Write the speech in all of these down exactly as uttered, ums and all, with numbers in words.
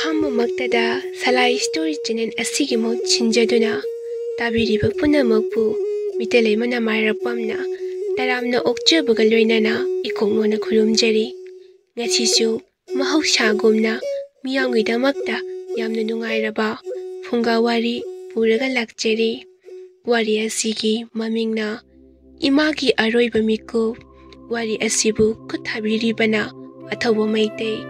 ꯑꯍꯥꯟꯕꯃꯛꯇꯗ ꯁꯂꯥꯏ story channel ꯑꯁꯤꯒꯤ ꯃꯍꯨꯠ ꯁꯤꯟꯖꯗꯨꯅ ꯇꯥꯕꯤꯔꯤꯕ ꯄꯨꯝꯅꯃꯛꯄꯨ ꯃꯤꯇꯩ ꯂꯩꯃ ꯅꯃꯥꯏꯔ ꯄꯝꯅ ꯇꯔꯥꯝꯅ ꯑꯣꯛꯆꯕꯒ ꯂꯣꯏꯅꯅ ꯏꯀꯣꯛ ꯃꯣꯟꯅ ꯈꯨꯔꯨꯝꯖꯔꯤ꯫ ꯉꯁꯤꯁꯨ ꯃꯍꯧꯁꯥꯒꯨꯝꯅ ꯃꯤꯌꯥꯝꯒꯤꯗꯃꯛꯇ ꯌꯥꯝꯅ ꯅꯨꯡꯉꯥꯏꯔꯕ ꯐꯨꯡꯒꯥ ꯋꯥꯔꯤ ꯄꯨꯔꯒ ꯂꯥꯛꯆꯔꯤ꯫ ꯋꯥꯔꯤ ꯑꯁꯤꯒꯤ ꯃꯃꯤꯡꯅ ꯏꯃꯥꯒꯤ ꯑꯔꯣꯏꯕ ꯃꯤꯀꯨꯞ꯫ ꯋꯥꯔꯤ ꯑꯁꯤꯕꯨ ꯈꯨꯠ ꯊꯥꯕꯤꯔꯤꯕꯅ ꯑꯊꯧꯕ ꯃꯩꯇꯩ꯫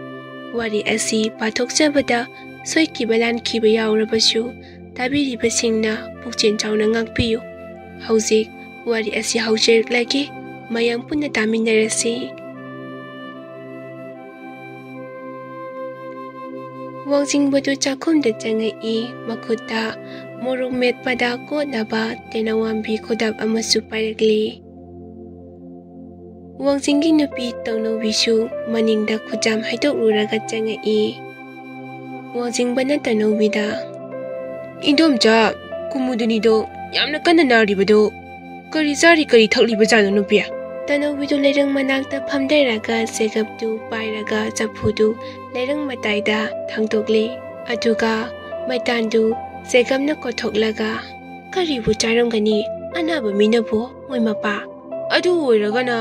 ꯋꯥꯔꯤ ꯑꯁꯤ ꯄꯥꯊꯣꯛꯆꯕꯗ ꯁꯣꯏꯈꯤꯕ ꯂꯥꯟꯈꯤꯕ ꯌꯥꯎꯔꯕꯁꯨ ꯇꯥꯕꯤꯔꯤꯕꯁꯤꯡꯅ ꯄꯨꯛꯆꯦꯜ ꯆꯥꯎꯅ ꯉꯥꯛꯄꯤꯌꯨ꯫ ꯍꯧꯖꯤꯛ ꯋꯥꯔꯤ ꯑꯁꯤ ꯍꯧꯖꯔꯛꯂꯒꯦ, ꯃꯌꯥꯝ ꯄꯨꯟꯅ ꯇꯥꯃꯤꯟꯅꯔꯁꯤ꯫ ꯋꯥꯡꯖꯤꯡꯕꯗꯨ ꯆꯥꯛꯈꯨꯝꯗ ꯆꯪꯉꯛꯏ꯫ ꯃꯈꯨꯠꯇ ꯃꯣꯔꯣꯛ ꯃꯦꯠꯄꯗ ꯀꯣꯠꯅꯕ ꯇꯦꯅꯋꯥꯝꯕꯤ ꯈꯨꯗꯥꯞ ꯑꯃꯁꯨ ꯄꯥꯏꯔꯛꯂꯤ꯫ ꯋꯥꯡꯖꯤꯡꯒꯤ ꯅꯨꯄꯤ ꯇꯧꯅꯧꯕꯤꯁꯨ ꯃꯅꯤꯡꯗ ꯈꯨꯖꯥꯝ ꯍꯩꯗꯣꯛꯂꯨꯔꯒ ꯆꯪꯉꯛꯏ꯫ ꯋꯥꯡꯖꯤꯡꯕꯅ ꯇꯧꯅꯧꯕꯤꯗ, "ꯏꯟꯗꯣꯝꯆꯥ, ꯀꯨꯃꯨꯗꯅꯤꯗꯣ ꯌꯥꯝꯅ ꯀꯟꯅ ꯅꯥꯔꯤꯕꯗꯣ ꯀꯔꯤ ꯆꯥꯔꯤ ꯀꯔꯤ ꯊꯛꯂꯤꯕꯖꯥꯠꯅꯣ ꯅꯨꯄꯤ?" ꯇꯧꯅꯧꯕꯤꯗꯨ ꯂꯩꯔꯪ ꯃꯅꯥꯛꯇ ꯐꯝꯊꯔꯒ ꯆꯦꯒꯞꯇꯨ ꯄꯥꯏꯔꯒ ꯆꯐꯨꯗꯨ ꯂꯩꯔꯪ ꯃꯇꯥꯏꯗ ꯊꯥꯡꯗꯣꯛꯂꯤ꯫ ꯑꯗꯨꯒ ꯃꯩꯇꯥꯟꯗꯨ ꯆꯦꯒꯞꯅ ꯀꯣꯠꯊꯣꯛꯂꯒ, "ꯀꯔꯤꯕꯨ ꯆꯥꯔꯝꯒꯅꯤ ꯑꯅꯥꯕ ꯃꯤꯅꯕꯨ, ꯃꯣꯏ ꯃꯄꯥ? ꯑꯗꯨ ꯑꯣꯏꯔꯒꯅ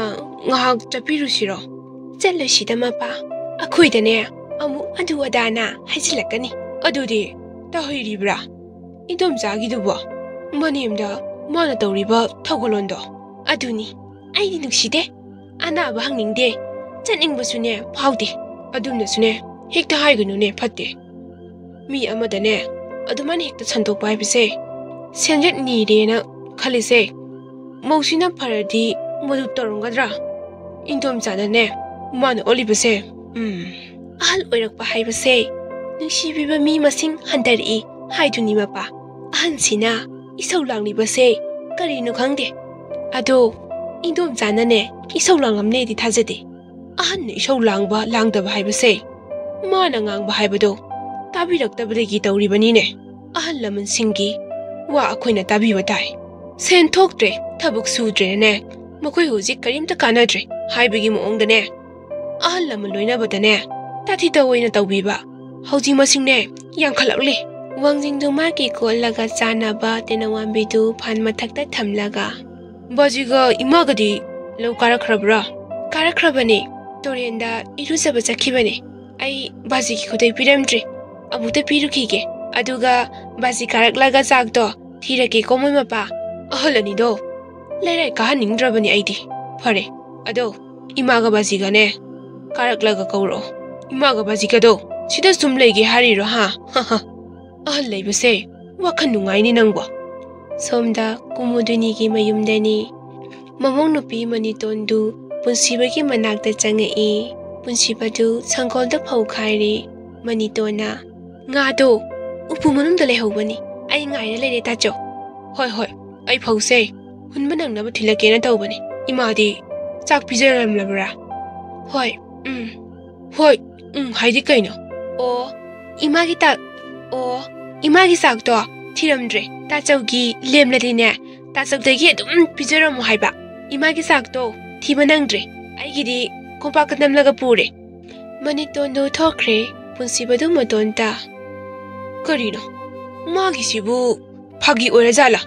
ꯉꯥꯏꯍꯥꯛ ꯆꯠꯄꯤꯔꯨꯁꯤꯔꯣ?" "ꯆꯠꯂꯨꯁꯤꯗ ꯃꯄꯥ, ꯑꯩꯈꯣꯏꯗꯅꯦ ꯑꯃꯨꯛ ꯑꯗꯨ ꯑꯗꯥꯅ ꯍꯥꯏꯖꯤꯜꯂꯛꯀꯅꯤ꯫ ꯑꯗꯨꯗꯤ ꯇꯧꯍꯩꯔꯤꯕ꯭ꯔꯥ ꯏꯟꯗꯣꯝꯆꯥꯒꯤꯗꯨꯕꯣ? ꯃꯅꯦꯝꯗ ꯃꯥꯅ ꯇꯧꯔꯤꯕ ꯊꯧꯒꯜꯂꯣꯟꯗꯣ?" "ꯑꯗꯨꯅꯤ, ꯑꯩꯗꯤ ꯅꯨꯡꯁꯤꯗꯦ꯫ ꯑꯅꯥꯕ ꯍꯪꯅꯤꯡꯗꯦ, ꯆꯠꯅꯤꯡꯕꯁꯨꯅꯦ ꯐꯥꯎꯗꯦ꯫ ꯑꯗꯨꯝꯅꯁꯨꯅꯦ ꯍꯦꯛꯇ ꯍꯥꯏꯒꯅꯨꯅꯦ, ꯐꯠꯇꯦ꯫ ꯃꯤ ꯑꯃꯗꯅꯦ ꯑꯗꯨꯃꯥꯏꯅ ꯍꯦꯛꯇ ꯁꯟꯗꯣꯛꯄ ꯍꯥꯏꯕꯁꯦ ꯁꯦꯟꯖꯦꯠ ꯅꯤꯔꯦꯅ ꯈꯜꯂꯤꯁꯦ꯫ ꯃꯧꯁꯤꯅ ꯐꯔꯗꯤ ꯃꯗꯨ ꯇꯧꯔꯝꯒꯗ꯭ꯔꯥ? ꯏꯟꯗꯣꯝꯆꯥꯅꯅꯦ ꯃꯥꯅ ꯑꯣꯜꯂꯤꯕꯁꯦ, ꯎꯝ, ꯑꯍꯜ ꯑꯣꯏꯔꯛꯄ ꯍꯥꯏꯕꯁꯦ ꯅꯨꯡꯁꯤꯕꯤꯕ ꯃꯤ ꯃꯁꯤꯡ ꯍꯟꯊꯔꯛꯏ ꯍꯥꯏꯗꯨꯅꯤ ꯃꯄꯥ꯫ ꯑꯍꯟꯁꯤꯅ ꯏꯁꯧ ꯂꯥꯡꯂꯤꯕꯁꯦ ꯀꯔꯤꯅꯣ ꯈꯪꯗꯦ꯫ ꯑꯗꯣ ꯏꯟꯗꯣꯝꯆꯥꯅꯅꯦ ꯏꯁꯧ ꯂꯥꯡꯂꯝꯅꯦꯗꯤ ꯊꯥꯖꯗꯦ꯫ ꯑꯍꯟꯅ ꯏꯁꯧ ꯂꯥꯡꯕ ꯂꯥꯡꯗꯕ ꯍꯥꯏꯕꯁꯦ ꯃꯥꯅ ꯉꯥꯡꯕ ꯍꯥꯏꯕꯗꯣ ꯇꯥꯕꯤꯔꯛꯇꯕꯗꯒꯤ ꯇꯧꯔꯤꯕꯅꯤꯅꯦ꯫ ꯑꯍꯜ ꯂꯃꯟꯁꯤꯡꯒꯤ ꯋꯥ ꯑꯩꯈꯣꯏꯅ ꯇꯥꯕꯤꯕ ꯇꯥꯏ꯫ ꯁꯦꯟ ꯊꯣꯛꯇ꯭ꯔꯦ, ꯊꯕꯛ ꯁꯨꯗ꯭ꯔꯦꯅꯅꯦ, ꯃꯈꯣꯏ ꯍꯧꯖꯤꯛ ꯀꯔꯤꯝꯇ ꯀꯥꯟꯅꯗ꯭ꯔꯦ ꯍꯥꯏꯕꯒꯤ ꯃꯑꯣꯡꯗꯅꯦ, ꯑꯍꯜ ꯂꯃꯟ ꯂꯣꯏꯅꯕꯗꯅꯦ ꯇꯥꯊꯤ ꯇꯥꯑꯣꯏꯅ ꯇꯧꯕꯤꯕ, ꯍꯧꯖꯤꯛ ꯃꯁꯤꯡꯅꯦ ꯌꯥꯝꯈꯠꯂꯛꯂꯤ꯫ ꯋꯥꯡꯖꯤꯡꯗꯨ ꯃꯥꯒꯤ ꯀꯣꯠꯂꯒ ꯆꯥꯅꯕ ꯇꯦꯅꯋꯥꯝꯕꯤꯗꯨ ꯐꯥꯟ ꯃꯊꯛꯇ ꯊꯝꯂꯒ, "ꯕꯥꯖꯤꯒ ꯏꯃꯥꯒꯗꯤ ꯂꯧ ꯀꯥꯔꯛꯈ꯭ꯔꯕ꯭ꯔꯥ?" "ꯀꯥꯔꯛꯈ꯭ꯔꯕꯅꯦ꯫ ꯇꯨꯔꯦꯟꯗ ꯏꯔꯨꯖꯕ ꯆꯠꯈꯤꯕꯅꯦ꯫ ꯑꯩ ꯕꯥꯖꯤꯒꯤ ꯈꯨꯗꯩ ꯄꯤꯔꯝꯗ꯭ꯔꯤ꯫ ꯑꯃꯨꯛꯇ ꯄꯤꯔꯨꯈꯤꯒꯦ꯫ ꯑꯗꯨꯒ ꯕꯥꯖꯤ ꯀꯥꯔꯛꯂꯒ ꯆꯥꯛꯇꯣ ꯊꯤꯔꯛꯀꯦꯀꯣ ꯃꯣꯏ ꯃꯄꯥ꯫ ꯑꯍꯜ ꯑꯅꯤꯗꯣ ꯂꯩꯔꯥꯏ ꯀꯥꯍꯟꯅꯤꯡꯗ꯭ꯔꯕꯅꯤ ꯑꯩꯗꯤ꯫ ꯐꯔꯦ, ꯑꯗꯣ ꯏꯃꯥꯒ ꯕꯥꯖꯤꯒꯅꯦ ꯀꯥꯔꯛꯂꯒ ꯀꯧꯔꯛꯑꯣ꯫ ꯏꯃꯥꯒ ꯕꯥꯖꯤꯒꯗꯣ ꯁꯤꯗ ꯁꯨꯝ ꯂꯩꯒꯦ ꯍꯥꯏꯔꯤꯔꯣ, ꯍꯥ? ꯑꯍꯜ ꯂꯩꯕꯁꯦ ꯋꯥꯈꯜ ꯅꯨꯡꯉꯥꯏꯅꯤ ꯅꯪꯕꯣ꯫" ꯁꯣꯝꯗ ꯀꯨꯃꯨꯗꯨꯅꯤꯒꯤ ꯃꯌꯨꯝꯗꯅꯤ꯫ ꯃꯃꯧ ꯅꯨꯄꯤ ꯃꯅꯤꯇꯣꯟꯗꯨ ꯄꯨꯟꯁꯤꯕꯒꯤ ꯃꯅꯥꯛꯇ ꯆꯪꯉꯛꯏ꯫ ꯄꯨꯟꯁꯤꯕꯗꯨ ꯁꯪꯒꯣꯜꯗ ꯐꯧ ꯈꯥꯏꯔꯤ꯫ ꯃꯅꯤꯇꯣꯟꯅ, "ꯉꯥꯗꯣ ꯎꯄꯨ ꯃꯅꯨꯡꯗ ꯂꯩꯍꯧꯕꯅꯤ꯫ ꯑꯩ ꯉꯥꯏꯔ ꯂꯩꯔꯦ, ꯇꯥꯆꯧ꯫" "ꯍꯣꯏ, ꯍꯣꯏ, ꯑꯩ ꯐꯧꯁꯦ ꯍꯨꯟꯕ ꯅꯪꯅꯕ ꯊꯤꯜꯂꯛꯀꯦꯅ ꯇꯧꯕꯅꯤ꯫ ꯏꯃꯥꯗꯤ ꯆꯥꯛ ꯄꯤꯖꯔꯝꯂꯕ꯭ꯔꯥ?" "ꯍꯣꯏ, ꯎꯝ꯫" "ꯍꯣꯏ, ꯎꯝ ꯍꯥꯏꯗꯤ ꯀꯩꯅꯣ?" "ꯑꯣ, ꯏꯃꯥꯒꯤ ꯇꯥꯛ-, ꯑꯣ, ꯏꯃꯥꯒꯤ ꯆꯥꯛꯇꯣ ꯊꯤꯔꯝꯗ꯭ꯔꯦ꯫ ꯇꯥꯆꯧꯒꯤ ꯂꯦꯝꯂꯗꯤꯅꯦ, ꯇꯥꯆꯧꯗꯒꯤ ꯑꯗꯨꯝ ꯄꯤꯖꯔꯝꯃꯣ ꯍꯥꯏꯕ꯫ ꯏꯃꯥꯒꯤ ꯆꯥꯛꯇꯣ ꯊꯤꯕ ꯅꯪꯗ꯭ꯔꯦ꯫ ꯑꯩꯒꯤꯗꯤ ꯀꯣꯝꯄꯥꯛꯇ ꯅꯝꯂꯒ ꯄꯨꯔꯦ꯫" ꯃꯅꯤꯇꯣꯟꯗꯨ ꯊꯣꯛꯈ꯭ꯔꯦ꯫ ꯄꯨꯟꯁꯤꯕꯗꯨ ꯃꯇꯣꯟꯇ꯫ "ꯀꯔꯤꯅꯣ? ꯃꯥꯒꯤꯁꯤꯕꯨ ꯐꯥꯒꯤ ꯑꯣꯏꯔꯖꯥꯠꯂꯥ?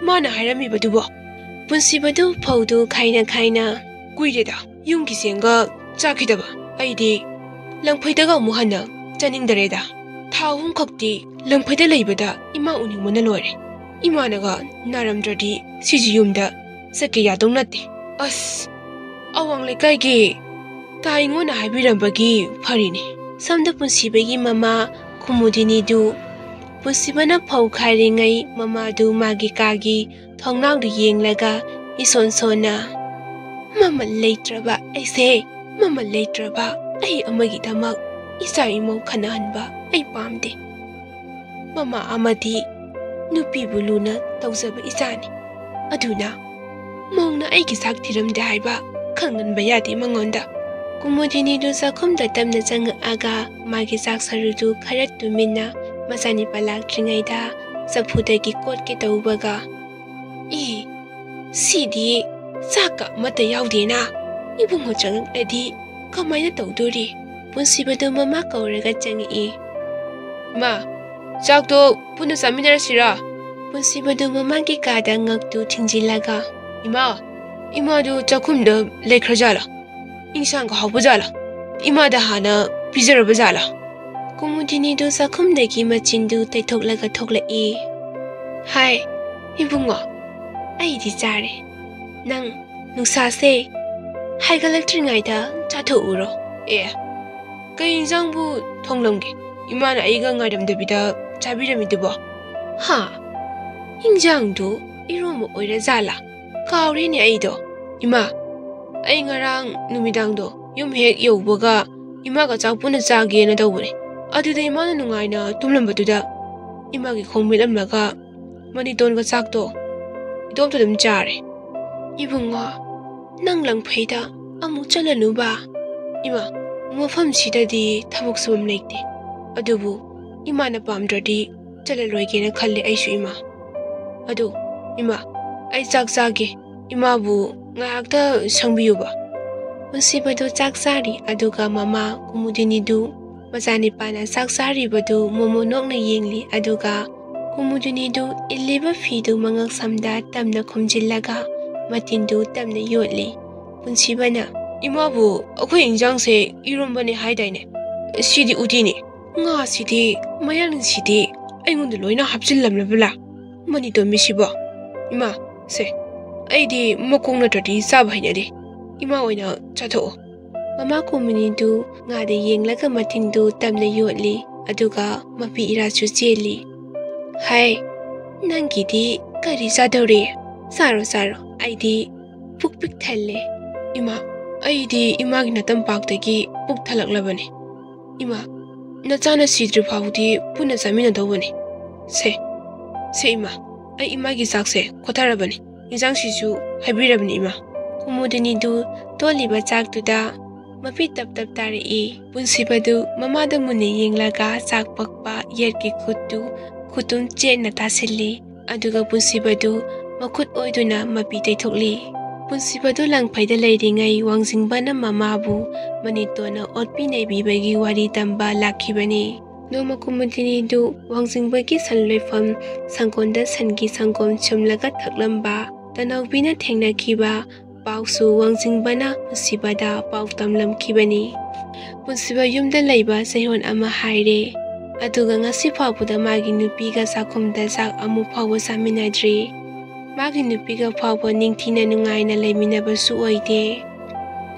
ꯃꯥꯅ ꯍꯥꯏꯔꯝꯃꯤꯕꯗꯨꯕꯣ?" ꯄꯨꯟꯁꯤꯕꯗꯨ ꯐꯧꯗꯨ ꯈꯥꯏꯅ ꯈꯥꯏꯅ꯫ "ꯀꯨꯏꯔꯦꯗ ꯌꯨꯝꯒꯤ ꯆꯦꯡꯒ ꯆꯥꯈꯤꯗꯕ꯫ ꯑꯩꯗꯤ ꯂꯪꯐꯩꯗꯒ ꯑꯃꯨꯛ ꯍꯟꯅ ꯆꯥꯅꯤꯡꯗꯔꯦꯗ꯫ ꯊꯥ ꯑꯍꯨꯝꯈꯛꯇꯤ ꯂꯪꯐꯩꯗ ꯂꯩꯕꯗ ꯏꯃꯥ ꯎꯅꯤꯡꯕꯅ ꯂꯣꯏꯔꯦ꯫ ꯏꯃꯥꯅꯒ ꯅꯥꯔꯝꯗ꯭ꯔꯗꯤ ꯁꯤꯁꯤ ꯌꯨꯝꯗ ꯆꯠꯀꯦ ꯌꯥꯗꯧ ꯅꯠꯇꯦ꯫ ꯑꯁ, ꯑꯋꯥꯡ ꯂꯩꯀꯥꯏꯒꯤ ꯇꯥ ꯏꯉꯣꯅ ꯍꯥꯏꯕꯤꯔꯝꯕꯒꯤ ꯐꯔꯤꯅꯤ꯫" ꯁꯣꯝꯗ ꯄꯨꯟꯁꯤꯕꯒꯤ ꯃꯃꯥ ꯀꯨꯃꯨꯗꯤꯅꯤꯗꯨ ꯄꯨꯟꯁꯤꯕꯅ ꯐꯧ ꯈꯥꯏꯔꯤꯉꯩ ꯃꯃꯥꯗꯨ ꯃꯥꯒꯤ ꯀꯥꯒꯤ ꯊꯣꯡꯅꯥꯎꯗꯨ ꯌꯦꯡꯂꯒ ꯏꯁꯣꯟ ꯁꯣꯟꯅ, "ꯃꯃꯜ ꯂꯩꯇ꯭ꯔꯕ ꯑꯩꯁꯦ, ꯃꯃꯜ ꯂꯩꯇ꯭ꯔꯕ ꯑꯩ ꯑꯃꯒꯤꯗꯃꯛ ꯏꯆꯥ ꯏꯃꯧ ꯈꯟꯅꯍꯟꯕ ꯑꯩ ꯄꯥꯝꯗꯦ꯫ ꯃꯃꯥ ꯑꯃꯗꯤ ꯅꯨꯄꯤꯕꯨ ꯂꯨꯅ ꯇꯧꯖꯕ ꯏꯆꯥꯅꯤ꯫ ꯑꯗꯨꯅ ꯃꯧꯅ ꯑꯩꯒꯤ ꯆꯥꯛ ꯊꯤꯔꯝꯗꯦ ꯍꯥꯏꯕ ꯈꯪꯍꯟꯕ ꯌꯥꯗꯦ ꯃꯉꯣꯟꯗ꯫" ꯀꯨꯃꯨꯗꯤꯅꯤꯗꯨ ꯆꯥꯛꯈꯨꯝꯗ ꯇꯞꯅ ꯆꯪꯉꯛꯑꯒ ꯃꯥꯒꯤ ꯆꯥꯛ ꯁꯔꯨꯗꯨ ꯈꯔ ꯇꯨꯃꯤꯟꯅ ꯃꯆꯥꯅꯤꯄꯥ ꯂꯥꯛꯇ꯭ꯔꯤꯉꯩꯗ ꯆꯐꯨꯗꯒꯤ ꯀꯣꯠꯀꯦ ꯇꯧꯕꯒ, "ꯏ, ꯁꯤꯗꯤ ꯆꯥꯛꯀ ꯑꯃꯠꯇ ꯌꯥꯎꯗꯦꯅ꯫ ꯏꯕꯨꯡꯉꯣ ꯆꯪꯉꯛꯂꯗꯤ ꯀꯃꯥꯏꯅ ꯇꯧꯗꯣꯔꯤ?" ꯄꯨꯟꯁꯤꯕꯗꯨ ꯃꯃꯥ ꯀꯧꯔꯒ ꯆꯪꯉꯛꯏ꯫ "ꯏꯃꯥ, ꯆꯥꯛꯇꯣ ꯄꯨꯟꯅ ꯆꯥꯃꯤꯟꯅꯔꯁꯤꯔꯥ?" ꯄꯨꯟꯁꯤꯕꯗꯨ ꯃꯃꯥꯒꯤ ꯀꯥꯗ ꯉꯛꯇꯨ ꯊꯤꯡꯖꯤꯜꯂꯒ, "ꯏꯃꯥ, ꯏꯃꯥꯗꯨ ꯆꯥꯛꯈꯨꯝꯗ ꯂꯩꯈ꯭ꯔꯖꯥꯠꯂꯥ? ꯏꯟꯁꯥꯡꯒ ꯍꯥꯎꯕꯖꯥꯠꯂꯥ? ꯏꯃꯥꯗ ꯍꯥꯟꯅ ꯄꯤꯖꯔꯕꯖꯥꯠꯂꯥ?" ꯀꯨꯃꯨꯗꯤꯅꯤꯗꯨ ꯆꯥꯛꯈꯨꯝꯗꯒꯤ ꯃꯆꯤꯟꯗꯨ ꯇꯩꯊꯣꯛꯂꯒ ꯊꯣꯛꯂꯛꯏ꯫ "ꯍꯥꯏ, ꯏꯕꯨꯡꯉꯣ, ꯑꯩꯗꯤ ꯆꯥꯔꯦ꯫ ꯅꯪ ꯅꯨꯡꯁꯥꯁꯦ ꯍꯥꯏꯒꯠꯂꯛꯇ꯭ꯔꯤꯉꯩꯗ ꯆꯥꯊꯣꯛꯎꯔꯣ꯫" "ꯑꯦ, ꯀꯩ ꯏꯟꯖꯥꯡꯕꯨ ꯊꯣꯡꯂꯝꯒꯦ? ꯏꯃꯥꯅ ꯑꯩꯒ ꯉꯥꯏꯔꯝꯗꯕꯤꯗ ꯆꯥꯕꯤꯔꯝꯃꯤꯗꯨꯕꯣ?" "ꯍꯥ? ꯏꯟꯖꯥꯡꯗꯨ ꯏꯔꯣꯝꯕ ꯑꯣꯏꯔꯖꯥꯠꯂꯥ? ꯀꯥꯎꯔꯦꯅꯦ ꯑꯩꯗꯣ꯫ ꯏꯃꯥ, ꯑꯩ ꯉꯔꯥꯡ ꯅꯨꯃꯤꯗꯥꯡꯗꯣ ꯌꯨꯝ ꯍꯦꯛ ꯌꯧꯕꯒ ꯏꯃꯥꯒ ꯆꯥꯛ ꯄꯨꯟꯅ ꯆꯥꯒꯦꯅ ꯇꯧꯕꯅꯦ꯫ ꯑꯗꯨꯗ ꯏꯃꯥꯅ ꯅꯨꯡꯉꯥꯏꯅ ꯇꯨꯝꯂꯝꯕꯗꯨꯗ ꯏꯃꯥꯒꯤ ꯈꯣꯡ ꯃꯦꯠꯂꯝꯂꯒ ꯃꯅꯤꯇꯣꯟꯒ ꯆꯥꯛꯇꯣ ꯏꯇꯣꯝꯇ ꯑꯗꯨꯝ ꯆꯥꯔꯦ꯫" "ꯏꯕꯨꯡꯉꯣ, ꯅꯪ ꯂꯪꯐꯩꯗ ꯑꯃꯨꯛ ꯆꯠꯂꯅꯨꯕ꯫ ꯏꯃꯥ, ꯃꯐꯝꯁꯤꯗꯗꯤ ꯊꯕꯛ ꯁꯨꯐꯝ ꯂꯩꯇꯦ꯫ ꯑꯗꯨꯕꯨ ꯏꯃꯥꯅ ꯄꯥꯝꯗ꯭ꯔꯗꯤ ꯆꯠꯂꯔꯣꯏꯒꯦꯅ ꯈꯜꯂꯦ ꯑꯩꯁꯨ, ꯏꯃꯥ꯫ ꯑꯗꯨ, ꯏꯃꯥ, ꯑꯩ ꯆꯥꯛ ꯆꯥꯒꯦ꯫ ꯏꯃꯥꯕꯨ ꯉꯥꯏꯍꯥꯛꯇ ꯁꯪꯕꯤꯌꯨꯕ꯫" ꯄꯨꯟꯁꯤꯕꯗꯨ ꯆꯥꯛ ꯆꯥꯔꯤ, ꯑꯗꯨꯒ ꯃꯃꯥ ꯀꯨꯃꯨꯗꯤꯅꯤꯗꯨ ꯃꯆꯥꯅꯤꯄꯥꯅ ꯆꯥꯛ ꯆꯥꯔꯤꯕꯗꯨ ꯃꯣꯃꯣꯟ ꯅꯣꯛꯅ ꯌꯦꯡꯂꯤ, ꯑꯗꯨꯒ ꯀꯨꯃꯨꯗꯤꯅꯤꯗꯨ ꯏꯜꯂꯤꯕ ꯐꯤꯗꯨ ꯃꯉꯛꯁꯝꯗ ꯇꯞꯅ ꯈꯨꯝꯖꯤꯜꯂꯒ ꯃꯇꯤꯟꯗꯨ ꯇꯞꯅ ꯌꯣꯠꯂꯤ꯫ ꯄꯨꯟꯁꯤꯕꯅ, "ꯏꯃꯥꯕꯨ, ꯑꯩꯈꯣꯏ ꯏꯟꯖꯥꯡꯁꯦ ꯏꯔꯣꯝꯕꯅꯦ ꯍꯥꯏꯗꯥꯏꯅꯦ? ꯁꯤꯗꯤ ꯎꯇꯤꯅꯤ꯫ ꯉꯥꯁꯤꯗꯤ, ꯃꯌꯥꯡꯁꯤꯗꯤ ꯑꯩꯉꯣꯟꯗ ꯂꯣꯏꯅ ꯍꯥꯞꯆꯤꯜꯂꯝꯂꯕ꯭ꯔꯥ? ꯃꯅꯤꯇꯣꯝꯕꯤꯁꯤꯕꯣ? ꯏꯃꯥ, ꯁꯦ, ꯑꯩꯗꯤ ꯃꯈꯣꯡ ꯅꯠꯇ꯭ꯔꯗꯤ ꯆꯥꯕ ꯍꯩꯅꯗꯦ꯫ ꯏꯃꯥ ꯑꯣꯏꯅ ꯆꯥꯊꯣꯛꯑꯣ꯫" ꯃꯃꯥ ꯀꯨꯃꯨꯗꯤꯅꯤꯗꯨ ꯉꯥꯗ ꯌꯦꯡꯂꯒ ꯃꯇꯤꯟꯗꯨ ꯇꯞꯅ ꯌꯣꯠꯂꯤ, ꯑꯗꯨꯒ ꯃꯄꯤ ꯏꯔꯥꯁꯨ ꯆꯦꯜꯂꯤ꯫ "ꯍꯥꯏ, ꯅꯪꯒꯤꯗꯤ ꯀꯔꯤ ꯆꯥꯗꯧꯔꯤ? ꯆꯥꯔꯣ, ꯆꯥꯔꯣ, ꯑꯩꯗꯤ ꯄꯨꯛ ꯄꯤꯛ ꯊꯜꯂꯦ꯫" "ꯏꯃꯥ, ꯑꯩꯗꯤ ꯏꯃꯥꯒꯤ ꯅꯇꯝꯄꯥꯛꯇꯒꯤ ꯄꯨꯛ ꯊꯜꯂꯛꯂꯕꯅꯤ꯫ ꯏꯃꯥ, ꯅꯆꯥꯅ ꯁꯤꯗ꯭ꯔꯤ ꯐꯥꯎꯗꯤ ꯄꯨꯟꯅ ꯆꯥꯃꯤꯟꯅꯗꯧꯕꯅꯤ꯫ ꯁꯦ, ꯁꯦ ꯏꯃꯥ, ꯑꯩ ꯏꯃꯥꯒꯤ ꯆꯥꯛꯁꯦ ꯈꯣꯊꯔꯕꯅꯤ, ꯏꯟꯖꯥꯡꯁꯤꯁꯨ ꯍꯥꯏꯕꯤꯔꯕꯅꯤ ꯏꯃꯥ꯫" ꯀꯨꯃꯨꯗꯤꯅꯤꯗꯨ ꯇꯣꯠꯂꯤꯕ ꯆꯥꯛꯇꯨꯗ ꯃꯄꯤ ꯇꯞ ꯇꯞ ꯇꯥꯔꯛꯏ꯫ ꯄꯨꯟꯁꯤꯕꯗꯨ ꯃꯃꯥꯗ ꯃꯨꯟꯅ ꯌꯦꯡꯂꯒ ꯆꯥꯛ ꯄꯛꯄ ꯌꯦꯠꯀꯤ ꯈꯨꯠꯇꯨ ꯈꯨꯇꯨꯝ ꯆꯦꯠꯅ ꯇꯥꯁꯤꯜꯂꯤ꯫ ꯑꯗꯨꯒ ꯄꯨꯟꯁꯤꯕꯗꯨ ꯃꯈꯨꯠ ꯑꯣꯏꯗꯨꯅ ꯃꯄꯤ ꯇꯩꯊꯣꯛꯂꯤ꯫ ꯄꯨꯟꯁꯤꯕꯗꯨ ꯂꯪꯐꯩꯗ ꯂꯩꯔꯤꯉꯩ ꯋꯥꯡꯖꯤꯡꯕꯅ ꯃꯃꯥꯕꯨ ꯃꯅꯤꯇꯣꯟꯅ ꯑꯣꯠꯄꯤ ꯅꯩꯕꯤꯕꯒꯤ ꯋꯥꯔꯤ ꯇꯝꯕ ꯂꯥꯛꯈꯤꯕꯅꯤ꯫ ꯅꯣꯡꯃ ꯀꯨꯃꯨꯗꯤꯅꯤꯗꯨ ꯋꯥꯡꯖꯤꯡꯕꯒꯤ ꯁꯟ ꯂꯣꯏꯐꯝ ꯁꯪꯒꯣꯟꯗ ꯁꯟꯒꯤ ꯁꯪꯒꯣꯝ ꯁꯨꯝꯂꯒ ꯊꯛꯂꯝꯕ ꯇꯅꯧꯕꯤꯅ ꯊꯦꯡꯅꯈꯤꯕ ꯄꯥꯎꯁꯨ ꯋꯥꯡꯖꯤꯡꯕꯅ ꯄꯨꯟꯁꯤꯕꯗ ꯄꯥꯎ ꯇꯝꯂꯝꯈꯤꯕꯅꯤ꯫ ꯄꯨꯟꯁꯤꯕ ꯌꯨꯝꯗ ꯂꯩꯕ ꯆꯩꯔꯣꯟ ꯑꯃ ꯍꯥꯏꯔꯦ꯫ ꯑꯗꯨꯒ ꯉꯁꯤ ꯐꯥꯎꯕꯗ ꯃꯥꯒꯤ ꯅꯨꯄꯤꯒ ꯆꯥꯛꯈꯨꯝꯗ ꯆꯥꯛ ꯑꯃꯨꯛ ꯐꯥꯎꯕ ꯆꯥꯃꯤꯟꯅꯗ꯭ꯔꯤ꯫ ꯃꯥꯒꯤ ꯅꯨꯄꯤꯒ ꯐꯥꯎꯕ ꯅꯤꯡꯊꯤꯅ ꯅꯨꯡꯉꯥꯏꯅ ꯂꯩꯃꯤꯟꯅꯕꯁꯨ ꯑꯣꯏꯗꯦ꯫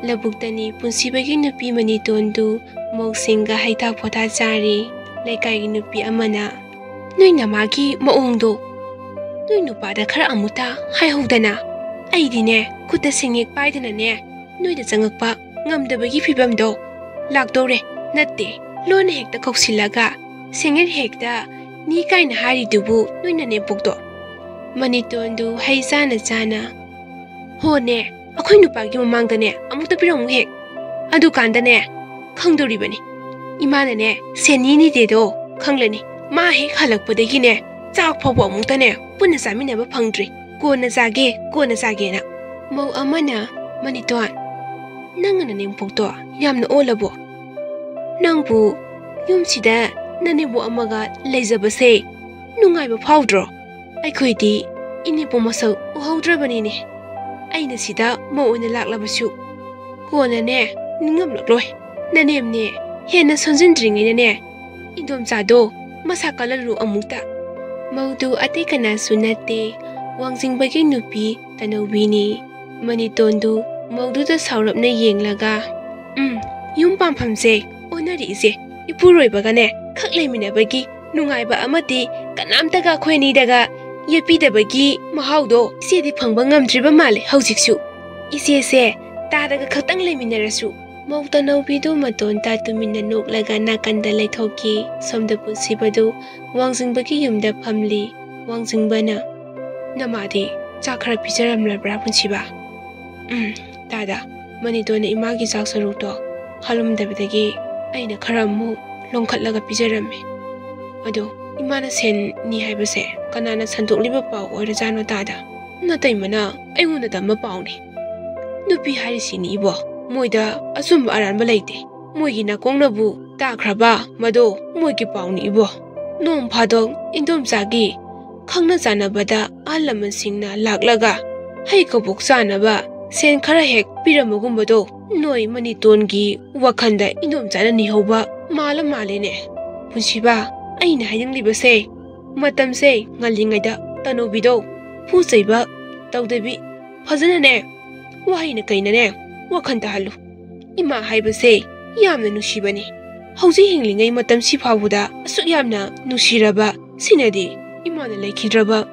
ꯂꯧꯕꯨꯛꯇꯅꯤ ꯄꯨꯟꯁꯤꯕꯒꯤ ꯅꯨꯄꯤ ꯃꯅꯤꯇꯣꯟꯗꯨ ꯃꯧꯁꯤꯡꯒ ꯍꯩꯊꯥ ꯄꯣꯊꯥ ꯆꯥꯔꯤ꯫ ꯂꯩꯀꯥꯏꯒꯤ ꯅꯨꯄꯤ ꯑꯃꯅ, "ꯅꯣꯏ ꯅꯃꯥꯒꯤ ꯃꯑꯣꯡꯗꯣ, ꯅꯣꯏ ꯅꯨꯄꯥꯗ ꯈꯔ ꯑꯃꯨꯛꯇ ꯍꯥꯏꯍꯧꯗꯅ꯫ ꯑꯩꯗꯤꯅꯦ, ꯈꯨꯠꯇ ꯁꯦꯟꯌꯦꯛ ꯄꯥꯏꯗꯅꯅꯦ, ꯅꯣꯏꯗ ꯆꯪꯉꯛꯄ ꯉꯝꯗꯕꯒꯤ ꯐꯤꯕꯝꯗꯣ ꯂꯥꯛꯇꯧꯔꯦ꯫ ꯅꯠꯇꯦ, ꯂꯣꯟꯅ ꯍꯦꯛꯇ ꯀꯧꯁꯤꯜꯂꯒ ꯁꯦꯟꯌꯦꯛ ꯍꯦꯛꯇ ꯅꯤ ꯀꯥꯏꯅ ꯍꯥꯏꯔꯤꯗꯨꯕꯨ ꯅꯣꯏ ꯅꯅꯦꯝꯄꯣꯛꯇꯣ?" ꯃꯅꯤꯇꯣꯟꯗꯨ ꯍꯩ ꯆꯥꯅ ꯆꯥꯅ, "ꯍꯣꯅꯦ, ꯑꯩꯈꯣꯏ ꯅꯨꯄꯥꯒꯤ ꯃꯃꯥꯡꯗꯅꯦ ꯑꯃꯨꯛꯇ ꯄꯤꯔꯝꯃꯨ ꯍꯦꯛ꯫ ꯑꯗꯨꯀꯥꯟꯗꯅꯦ ꯈꯪꯗꯣꯔꯤꯕꯅꯤ꯫ ꯏꯃꯥꯅꯅꯦ ꯁꯦꯟꯅꯤ ꯅꯤꯗꯦꯗꯣ ꯈꯪꯂꯅꯤ꯫ ꯃꯥ ꯍꯦꯛ ꯍꯜꯂꯛꯄꯗꯒꯤꯅꯦ ꯆꯥꯛ ꯐꯥꯎꯕ ꯑꯃꯨꯛꯇꯅꯦ ꯄꯨꯟꯅ ꯆꯥꯃꯤꯟꯅꯕ ꯐꯪꯗ꯭ꯔꯤ꯫ ꯀꯣꯟꯅ ꯆꯥꯒꯦ, ꯀꯣꯟꯅ ꯆꯥꯒꯦꯅ"꯫ ꯃꯧ ꯑꯃꯅ, "ꯃꯅꯤꯇꯣꯟ, ꯅꯪꯅ ꯅꯅꯦꯝꯄꯣꯛꯇꯣ ꯌꯥꯝꯅ ꯑꯣꯜꯂꯕꯣ? ꯅꯪꯕꯨ ꯌꯨꯝꯁꯤꯗ ꯅꯅꯦꯝꯕꯣꯛ ꯑꯃꯒ ꯂꯩꯖꯕꯁꯦ ꯅꯨꯡꯉꯥꯏꯕ ꯐꯥꯎꯗ꯭ꯔꯣ? ꯑꯩꯈꯣꯏꯗꯤ ꯏꯅꯦꯝꯕꯣꯛ ꯃꯁꯛ ꯎꯍꯧꯗ꯭ꯔꯕꯅꯤꯅꯦ꯫ ꯑꯩꯅ ꯁꯤꯗ ꯃꯧ ꯑꯣꯏꯅ ꯂꯥꯛꯂꯕꯁꯨ ꯀꯣꯟꯅꯅꯦ ꯅꯤꯡꯉꯝꯂꯛꯂꯣꯏ꯫ ꯅꯅꯦꯝꯅꯦ ꯍꯦꯟꯅ ꯁꯣꯟꯖꯤꯟꯗ꯭ꯔꯤꯉꯩꯗꯅꯦ ꯏꯟꯗꯣꯝꯆꯥꯗꯣ ꯃꯁꯥ ꯀꯜꯍꯜꯂꯨ ꯑꯃꯨꯛꯇ"꯫ ꯃꯧꯗꯨ ꯑꯇꯩ ꯀꯅꯥꯁꯨ ꯅꯠꯇꯦ, ꯋꯥꯡꯖꯤꯡꯕꯒꯤ ꯅꯨꯄꯤ ꯇꯅꯧꯕꯤꯅꯤ꯫ ꯃꯅꯤꯇꯣꯟꯗꯨ ꯃꯧꯗꯨꯗ ꯁꯥꯎꯔꯞꯅ ꯌꯦꯡꯂꯒ, "ꯎꯝ, ꯌꯨꯝ ꯄꯥꯟꯐꯝꯁꯦ ꯑꯣꯟꯅꯔꯛꯏꯁꯦ ꯏꯄꯨꯔꯣꯏꯕꯒꯅꯦ ꯈꯛ ꯂꯩꯃꯤꯟꯅꯕꯒꯤ ꯅꯨꯡꯉꯥꯏꯕ ꯑꯃꯗꯤ ꯀꯅꯥꯝꯇꯒ ꯑꯩꯈꯣꯏ ꯑꯅꯤꯗꯒ ꯌꯦꯠꯄꯤꯗꯕꯒꯤ ꯃꯍꯥꯎꯗꯣ ꯏꯆꯦꯗꯤ ꯐꯪꯕ ꯉꯝꯗ꯭ꯔꯤꯕ ꯃꯥꯜꯂꯦ ꯍꯧꯖꯤꯛꯁꯨ꯫ ꯏꯆꯦꯁꯦ ꯇꯥꯗꯒ ꯈꯛꯇꯪ ꯂꯩꯃꯤꯟꯅꯔꯁꯨ"꯫ ꯃꯧ ꯇꯅꯧꯕꯤꯗꯨ ꯃꯇꯣꯟꯇ ꯇꯨꯃꯤꯟꯅ ꯅꯣꯛꯂꯒ ꯅꯥꯀꯟꯗ ꯂꯩꯊꯣꯛꯈꯤ꯫ ꯁꯣꯝꯗ ꯄꯨꯟꯁꯤꯕꯗꯨ ꯋꯥꯡꯖꯤꯡꯕꯒꯤ ꯌꯨꯝꯗ ꯐꯝꯂꯤ꯫ ꯋꯥꯡꯖꯤꯡꯕꯅ, "ꯅꯃꯥꯗꯤ ꯆꯥꯛ ꯈꯔ ꯄꯤꯖꯔꯝꯂꯕ꯭ꯔꯥ, ꯄꯨꯟꯁꯤꯕ?" "ꯎꯝ, ꯇꯥꯗ, ꯃꯅꯤꯇꯣꯟꯅ ꯏꯃꯥꯒꯤ ꯆꯥꯛ ꯁꯔꯨꯛꯇꯣ ꯍꯥꯜꯂꯝꯗꯕꯗꯒꯤ ꯑꯩꯅ ꯈꯔ ꯑꯃꯨꯛ ꯂꯣꯡꯈꯠꯂꯒ ꯄꯤꯖꯔꯝꯃꯤ꯫ ꯑꯗꯣ ꯏꯃꯥꯅ ꯁꯦꯟ ꯅꯤ ꯍꯥꯏꯕꯁꯦ ꯀꯅꯥꯅ ꯁꯟꯗꯣꯛꯂꯤꯕ ꯄꯥꯎ ꯑꯣꯏꯔꯖꯥꯠꯅꯣ, ꯇꯥꯗ?" ꯅꯇꯩꯃꯅ ꯑꯩꯉꯣꯟꯗ ꯇꯝꯕ ꯄꯥꯎꯅꯤ꯫ ꯅꯨꯄꯤ ꯍꯥꯏꯔꯤꯁꯤꯅꯤ ꯏꯕꯣ, ꯃꯣꯏꯗ ꯑꯆꯨꯝꯕ ꯑꯔꯥꯟꯕ ꯂꯩꯇꯦ꯫ ꯃꯣꯏꯒꯤ ꯅꯥꯀꯣꯡꯅꯕꯨ ꯇꯥꯈ꯭ꯔꯕ ꯃꯗꯣ ꯃꯣꯏꯒꯤ ꯄꯥꯎꯅꯤ ꯏꯕꯣ꯫ ꯅꯣꯡ ꯐꯥꯗꯣꯛ ꯏꯟꯗꯣꯝꯆꯥꯒꯤ ꯈꯪꯅ ꯆꯥꯟꯅꯕꯗ ꯑꯍꯜ ꯂꯃꯟꯁꯤꯡꯅ ꯂꯥꯛꯂꯒ ꯍꯩ ꯀꯕꯣꯛ ꯆꯥꯅꯕ ꯁꯦꯟ ꯈꯔ ꯍꯦꯛ ꯄꯤꯔꯝꯕꯒꯨꯝꯕꯗꯣ ꯅꯣꯏ ꯃꯅꯤꯇꯣꯟꯒꯤ ꯋꯥꯈꯜꯗ ꯏꯟꯗꯣꯝꯆꯥꯅ ꯅꯤꯍꯧꯕ ꯃꯥꯜꯂ ꯃꯥꯜꯂꯦꯅꯦ꯫ ꯄꯨꯟꯁꯤꯕ, ꯑꯩꯅ ꯍꯥꯏꯅꯤꯡꯂꯤꯕꯁꯦ, ꯃꯇꯝꯁꯦ ꯉꯜꯂꯤꯉꯩꯗ ꯇꯅꯧꯕꯤꯗꯣ ꯐꯨ ꯆꯩꯕ ꯇꯧꯗꯕꯤ ꯐꯖꯅꯅꯦ, ꯋꯥꯍꯩꯅ ꯀꯩꯅꯅꯦ ꯋꯥꯈꯜ ꯇꯥꯍꯜꯂꯨ꯫ ꯏꯃꯥ ꯍꯥꯏꯕꯁꯦ ꯌꯥꯝꯅ ꯅꯨꯡꯁꯤꯕꯅꯤ꯫ ꯍꯧꯖꯤꯛ ꯍꯤꯡꯂꯤꯉꯩ ꯃꯇꯝꯁꯤ ꯐꯥꯎꯕꯗ ꯑꯁꯨꯛ ꯌꯥꯝꯅ ꯅꯨꯡꯁꯤꯔꯕ ꯁꯤꯅꯗꯤ ꯏꯃꯥꯅ ꯂꯩꯈꯤꯗ꯭ꯔꯕ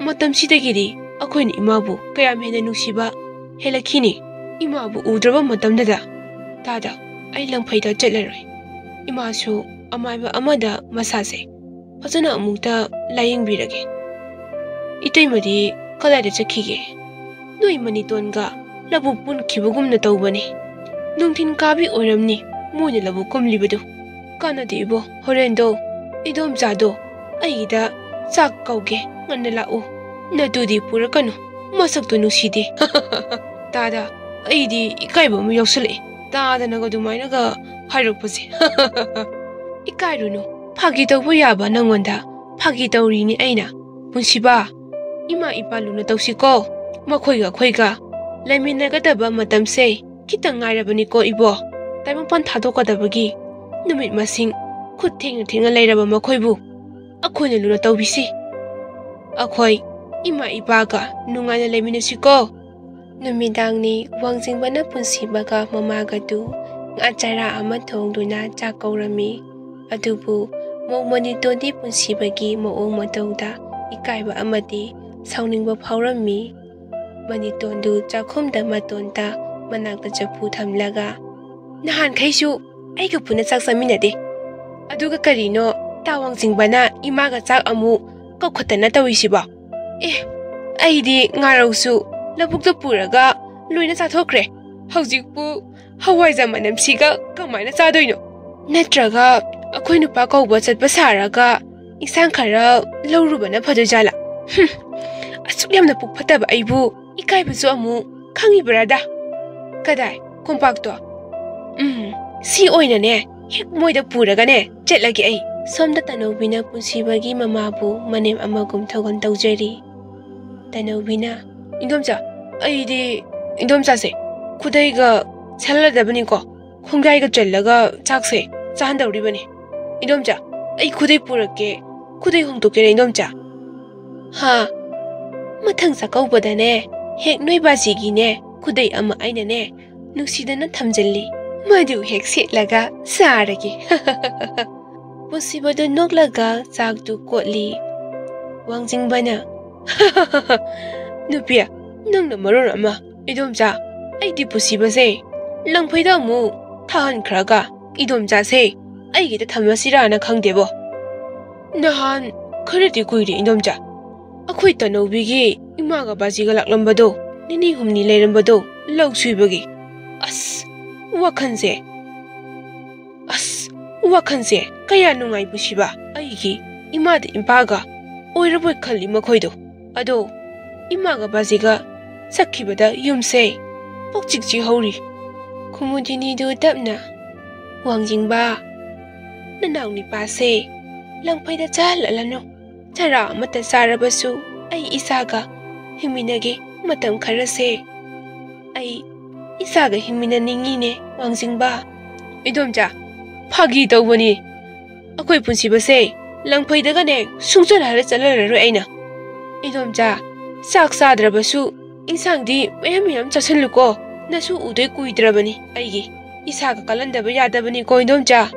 ꯃꯇꯝꯁꯤꯗꯒꯤꯗꯤ ꯑꯩꯈꯣꯏꯅ ꯏꯃꯥꯕꯨ ꯀꯌꯥꯝ ꯍꯦꯟꯅ ꯅꯨꯡꯁꯤꯕ ꯍꯦꯜꯂꯛꯈꯤꯅꯤ꯫ ꯏꯃꯥꯕꯨ ꯎꯗ꯭ꯔꯕ ꯃꯇꯝꯗꯨꯗ ꯇꯥꯗ ꯑꯩ ꯂꯪꯐꯩꯗ ꯆꯠꯂꯔꯣꯏ꯫ ꯏꯃꯥꯁꯨ ꯑꯃꯥꯏꯕ ꯑꯃꯗ ꯃꯁꯥꯁꯦ ꯐꯖꯅ ꯑꯃꯨꯛꯇ ꯂꯥꯌꯦꯡꯕꯤꯔꯒꯦ꯫ ꯏꯇꯩꯃꯗꯤ ꯀꯗꯥꯏꯗ ꯆꯠꯈꯤꯒꯦ? ꯅꯣꯏ ꯃꯅꯤꯇꯣꯟꯒ ꯂꯧꯕꯨꯛ ꯄꯨꯟꯈꯤꯕꯒꯨꯝꯅ ꯇꯧꯕꯅꯤ꯫ ꯅꯨꯡꯊꯤꯟ ꯀꯥꯕꯤ ꯑꯣꯏꯔꯝꯅꯤ ꯃꯣꯏꯅ ꯂꯧꯕꯨꯛ ꯀꯨꯝꯂꯤꯕꯗꯨ꯫ ꯀꯥꯟꯅꯗꯦ ꯏꯕꯣ, ꯍꯣꯔꯦꯟꯗꯣ ꯏꯗꯣꯝꯆꯥꯗꯣ ꯑꯩꯒꯤꯗ ꯆꯥꯛ ꯀꯧꯒꯦ, ꯉꯟꯅ ꯂꯥꯛꯎ꯫ ꯅꯇꯨꯗꯤ ꯄꯨꯔꯛꯀꯅꯨ, ꯃꯁꯛꯇꯣ ꯅꯨꯡꯁꯤꯗꯦ꯫ ꯇꯥꯗ, ꯑꯩꯗꯤ ꯏꯀꯥꯏꯕ ꯑꯃ ꯌꯥꯎꯁꯜꯂꯛꯑꯦ, ꯇꯥꯗꯅꯒ ꯑꯗꯨꯃꯥꯏꯅꯒ ꯍꯥꯏꯔꯛꯄꯁꯦ꯫ ꯏꯀꯥꯏꯔꯨꯅꯨ, ꯐꯥꯒꯤ ꯇꯧꯕ ꯌꯥꯕ ꯅꯪꯉꯣꯟꯗ ꯐꯥꯒꯤ ꯇꯧꯔꯤꯅꯤ ꯑꯩꯅ꯫ ꯄꯨꯟꯁꯤꯕ, ꯏꯃꯥ ꯏꯄꯥ ꯂꯨꯅ ꯇꯧꯁꯤꯀꯣ꯫ ꯃꯈꯣꯏꯒ ꯑꯩꯈꯣꯏꯒ ꯂꯩꯃꯤꯟꯅꯒꯗꯕ ꯃꯇꯝꯁꯦ ꯈꯤꯇꯪ ꯉꯥꯏꯔꯕꯅꯤꯀꯣ ꯏꯕꯣ꯫ ꯇꯥꯏꯕꯪꯄꯥꯟ ꯊꯥꯗꯣꯛꯀꯗꯕꯒꯤ ꯅꯨꯃꯤꯠ ꯃꯁꯤꯡ ꯈꯨꯠ ꯊꯦꯡꯅ ꯊꯦꯡꯅ ꯂꯩꯔꯕ ꯃꯈꯣꯏꯕꯨ ꯑꯩꯈꯣꯏꯅ ꯂꯨꯅ ꯇꯧꯕꯤꯁꯤ꯫ ꯑꯩꯈꯣꯏ ꯏꯃꯥ ꯏꯄꯥꯒ ꯅꯨꯡꯉꯥꯏꯅ ꯂꯩꯃꯤꯟꯅꯁꯤꯀꯣ꯫ ꯅꯨꯃꯤꯗꯥꯡꯅꯤ꯫ ꯋꯥꯡꯖꯤꯡꯕꯅ ꯄꯨꯟꯁꯤꯕꯒ ꯃꯃꯥꯒꯗꯨ ꯉꯥ ꯆꯔꯥ ꯑꯃ ꯊꯣꯡꯗꯨꯅ ꯆꯥꯛ ꯀꯧꯔꯝꯃꯤ꯫ ꯑꯗꯨꯕꯨ ꯃꯧ ꯃꯅꯤꯇꯣꯟꯗꯤ ꯄꯨꯟꯁꯤꯕꯒꯤ ꯃꯑꯣꯡ ꯃꯇꯧꯗ ꯏꯀꯥꯏꯕ ꯑꯃꯗꯤ ꯁꯥꯎꯅꯤꯡꯕ ꯐꯥꯎꯔꯝꯃꯤ꯫ ꯃꯅꯤꯇꯣꯟꯗꯨ ꯆꯥꯛꯈꯨꯝꯗ ꯃꯇꯣꯟꯇ ꯃꯅꯥꯛꯇ ꯆꯐꯨ ꯊꯝꯂꯒ, "ꯅꯍꯥꯟꯈꯩꯁꯨ ꯑꯩꯒ ꯄꯨꯟꯅ ꯆꯥꯛ ꯆꯥꯃꯤꯟꯅꯗꯦ꯫ ꯑꯗꯨꯒ ꯀꯔꯤꯅꯣ ꯇꯥ ꯋꯥꯡꯖꯤꯡꯕꯅ ꯏꯃꯥꯒ ꯆꯥꯛ ꯑꯃꯨꯛ ꯀꯧꯈꯠꯇꯅ ꯇꯧꯔꯤꯁꯤꯕꯣ? ꯑꯦ, ꯑꯩꯗꯤ ꯉꯥꯔꯧꯁꯨ ꯂꯧꯕꯨꯛꯇ ꯄꯨꯔꯒ ꯂꯣꯏꯅ ꯆꯥꯊꯣꯛꯈ꯭ꯔꯦ꯫ ꯍꯧꯖꯤꯛꯄꯨ ꯍꯋꯥꯏꯖꯥ ꯃꯅꯝꯁꯤꯒ ꯀꯃꯥꯏꯅ ꯆꯥꯗꯣꯏꯅꯣ? ꯅꯠꯇ꯭ꯔꯒ ꯑꯩꯈꯣꯏ ꯅꯨꯄꯥ ꯀꯧꯕ ꯆꯠꯄ ꯁꯥꯔꯒ ꯏꯟꯁꯥꯡ ꯈꯔ ꯂꯧꯔꯨꯕꯅ ꯐꯗꯣꯏꯖꯥꯠꯂꯥ? ꯍꯨꯝ, ꯑꯁꯨꯛ ꯌꯥꯝꯅ ꯄꯨꯛ ꯐꯠꯇꯕ ꯑꯩꯕꯨ ꯏꯀꯥꯏꯕꯁꯨ ꯑꯃꯨꯛ ꯈꯪꯉꯤꯕ꯭ꯔꯥꯗ? ꯀꯗꯥꯏ ꯀꯣꯝꯄꯥꯛꯇꯣ? ꯎꯝ, ꯁꯤ ꯑꯣꯏꯅꯅꯦ ꯍꯦꯛ ꯃꯣꯏꯗ ꯄꯨꯔꯒꯅꯦ ꯆꯠꯂꯒꯦ ꯑꯩ꯫ ꯁꯣꯝꯗ ꯇꯅꯧꯕꯤꯅ ꯄꯨꯟꯁꯤꯕꯒꯤ ꯃꯃꯥꯕꯨ ꯃꯅꯦꯝ ꯑꯃꯒꯨꯝ ꯊꯧꯒꯜ ꯇꯧꯖꯔꯤ꯫ ꯇꯅꯧꯕꯤꯅ, "ꯏꯟꯗꯣꯝꯆꯥ, ꯑꯩꯗꯤ ꯏꯟꯗꯣꯝꯆꯥꯁꯦ ꯈꯨꯗꯩꯒ ꯁꯦꯠꯍꯜꯂꯗꯕꯅꯤꯀꯣ, ꯈꯣꯡꯒꯥꯏꯒ ꯆꯜꯂꯒ ꯆꯥꯛꯁꯦ ꯆꯥꯍꯟꯗꯧꯔꯤꯕꯅꯤ꯫ ꯏꯟꯗꯣꯝꯆꯥ, ꯑꯩ ꯈꯨꯗꯩ ꯄꯨꯔꯛꯀꯦ, ꯈꯨꯗꯩ ꯍꯣꯡꯗꯣꯛꯀꯦꯔꯥ ꯏꯟꯗꯣꯝꯆꯥ?" "ꯍꯥ? ꯃꯊꯪ ꯆꯥꯛꯀꯧꯕꯗꯅꯦ ꯍꯦꯛ ꯅꯣꯏ ꯕꯥꯖꯤꯒꯤꯅꯦ ꯈꯨꯗꯩ ꯑꯃ ꯑꯩꯅꯅꯦ ꯅꯨꯡꯁꯤꯗꯅ ꯊꯝꯖꯤꯜꯂꯤ, ꯃꯗꯨ ꯍꯦꯛ ꯁꯦꯠꯂꯒ ꯆꯥꯔꯒꯦ꯫" ꯄꯨꯟꯁꯤꯕꯗꯨ ꯅꯣꯛꯂꯒ ꯆꯥꯛꯇꯨ ꯀꯣꯠꯂꯤ꯫ ꯋꯥꯡꯖꯤꯡꯕꯅ, "ꯅꯨꯄꯤ, ꯅꯪꯅ ꯃꯔꯣꯟ ꯑꯃ, ꯏꯗꯣꯝꯆꯥ, ꯑꯩꯗꯤ ꯄꯨꯟꯁꯤꯕꯁꯦ ꯂꯪꯐꯩꯗ ꯑꯃꯨꯛ ꯊꯥꯍꯟꯈ꯭ꯔꯒ ꯏꯗꯣꯝꯆꯥꯁꯦ ꯑꯩꯒꯤꯗ ꯊꯝꯃꯁꯤꯔꯥꯅ ꯈꯪꯗꯦꯕꯣ꯫ ꯅꯍꯥꯟ ꯈꯔꯗꯤ ꯀꯨꯏꯔꯦ ꯏꯗꯣꯝꯆꯥ, ꯑꯩꯈꯣꯏ ꯇꯅꯧꯕꯤꯒꯤ ꯏꯃꯥꯒ ꯕꯥꯖꯤꯒ ꯂꯥꯛꯂꯝꯕꯗꯣ, ꯅꯤꯅꯤ ꯍꯨꯝꯅꯤ ꯂꯩꯔꯝꯕꯗꯣ ꯂꯧ ꯁꯨꯏꯕꯒꯤ꯫ ꯑꯁ, ꯋꯥꯈꯜꯁꯦ, ꯑꯁ, ꯋꯥꯈꯜꯁꯦ ꯀꯌꯥ ꯅꯨꯡꯉꯥꯏ ꯄꯨꯟꯁꯤꯕ꯫ ꯑꯩꯒꯤ ꯏꯃꯥꯗ ꯏꯄꯥꯒ ꯑꯣꯏꯔꯕꯣꯏ ꯈꯜꯂꯤ ꯃꯈꯣꯏꯗꯣ꯫ ꯑꯗꯣ ꯏꯃꯥꯒ ꯕꯥꯖꯤꯒ ꯆꯠꯈꯤꯕꯗ ꯌꯨꯝꯁꯦ ꯄꯣꯛꯆꯤꯛ ꯆꯤꯛꯍꯧꯔꯤ꯫ ꯈꯨꯃꯨꯗꯤꯅꯤꯗꯨ ꯇꯞꯅ, ꯋꯥꯡꯖꯤꯡꯕ, ꯅꯅꯥꯎ ꯅꯤꯄꯥꯁꯦ ꯂꯪꯐꯩꯗ ꯆꯥꯍꯜꯂꯛꯂꯅꯨ꯫ ꯆꯔꯥ ꯑꯃꯠꯇ ꯆꯥꯔꯕꯁꯨ ꯑꯩ ꯏꯆꯥꯒ ꯍꯤꯡꯃꯤꯟꯅꯒꯦ ꯃꯇꯝ ꯈꯔꯁꯦ꯫ ꯑꯩ ꯏꯆꯥꯒ ꯍꯤꯡꯃꯤꯟꯅꯅꯤꯡꯉꯤꯅꯦ ꯋꯥꯡꯖꯤꯡꯕ꯫ ꯏꯗꯣꯝꯆꯥ, ꯐꯥꯒꯤ ꯇꯧꯕꯅꯤ꯫ ꯑꯩꯈꯣꯏ ꯄꯨꯟꯁꯤꯕꯁꯦ ꯂꯪꯐꯩꯗꯒꯅꯦ ꯁꯨꯡꯆꯠ ꯍꯜꯂ ꯆꯠꯍꯜꯂꯔꯣꯏ ꯑꯩꯅ꯫ ꯏꯗꯣꯝꯆꯥ, ꯆꯥꯛ ꯆꯥꯗ꯭ꯔꯕꯁꯨ ꯏꯟꯁꯥꯡꯗꯤ ꯃꯌꯥꯝ ꯃꯌꯥꯝ ꯆꯥꯁꯤꯜꯂꯨꯀꯣ꯫ ꯅꯁꯨ ꯎꯗꯣꯏ ꯀꯨꯏꯗ꯭ꯔꯕꯅꯤ ꯑꯩꯒꯤ꯫ ꯏꯁꯥꯒ ꯀꯜꯍꯟꯗꯕ ꯌꯥꯗꯕꯅꯤꯀꯣ ꯏꯗꯣꯝꯆꯥ꯫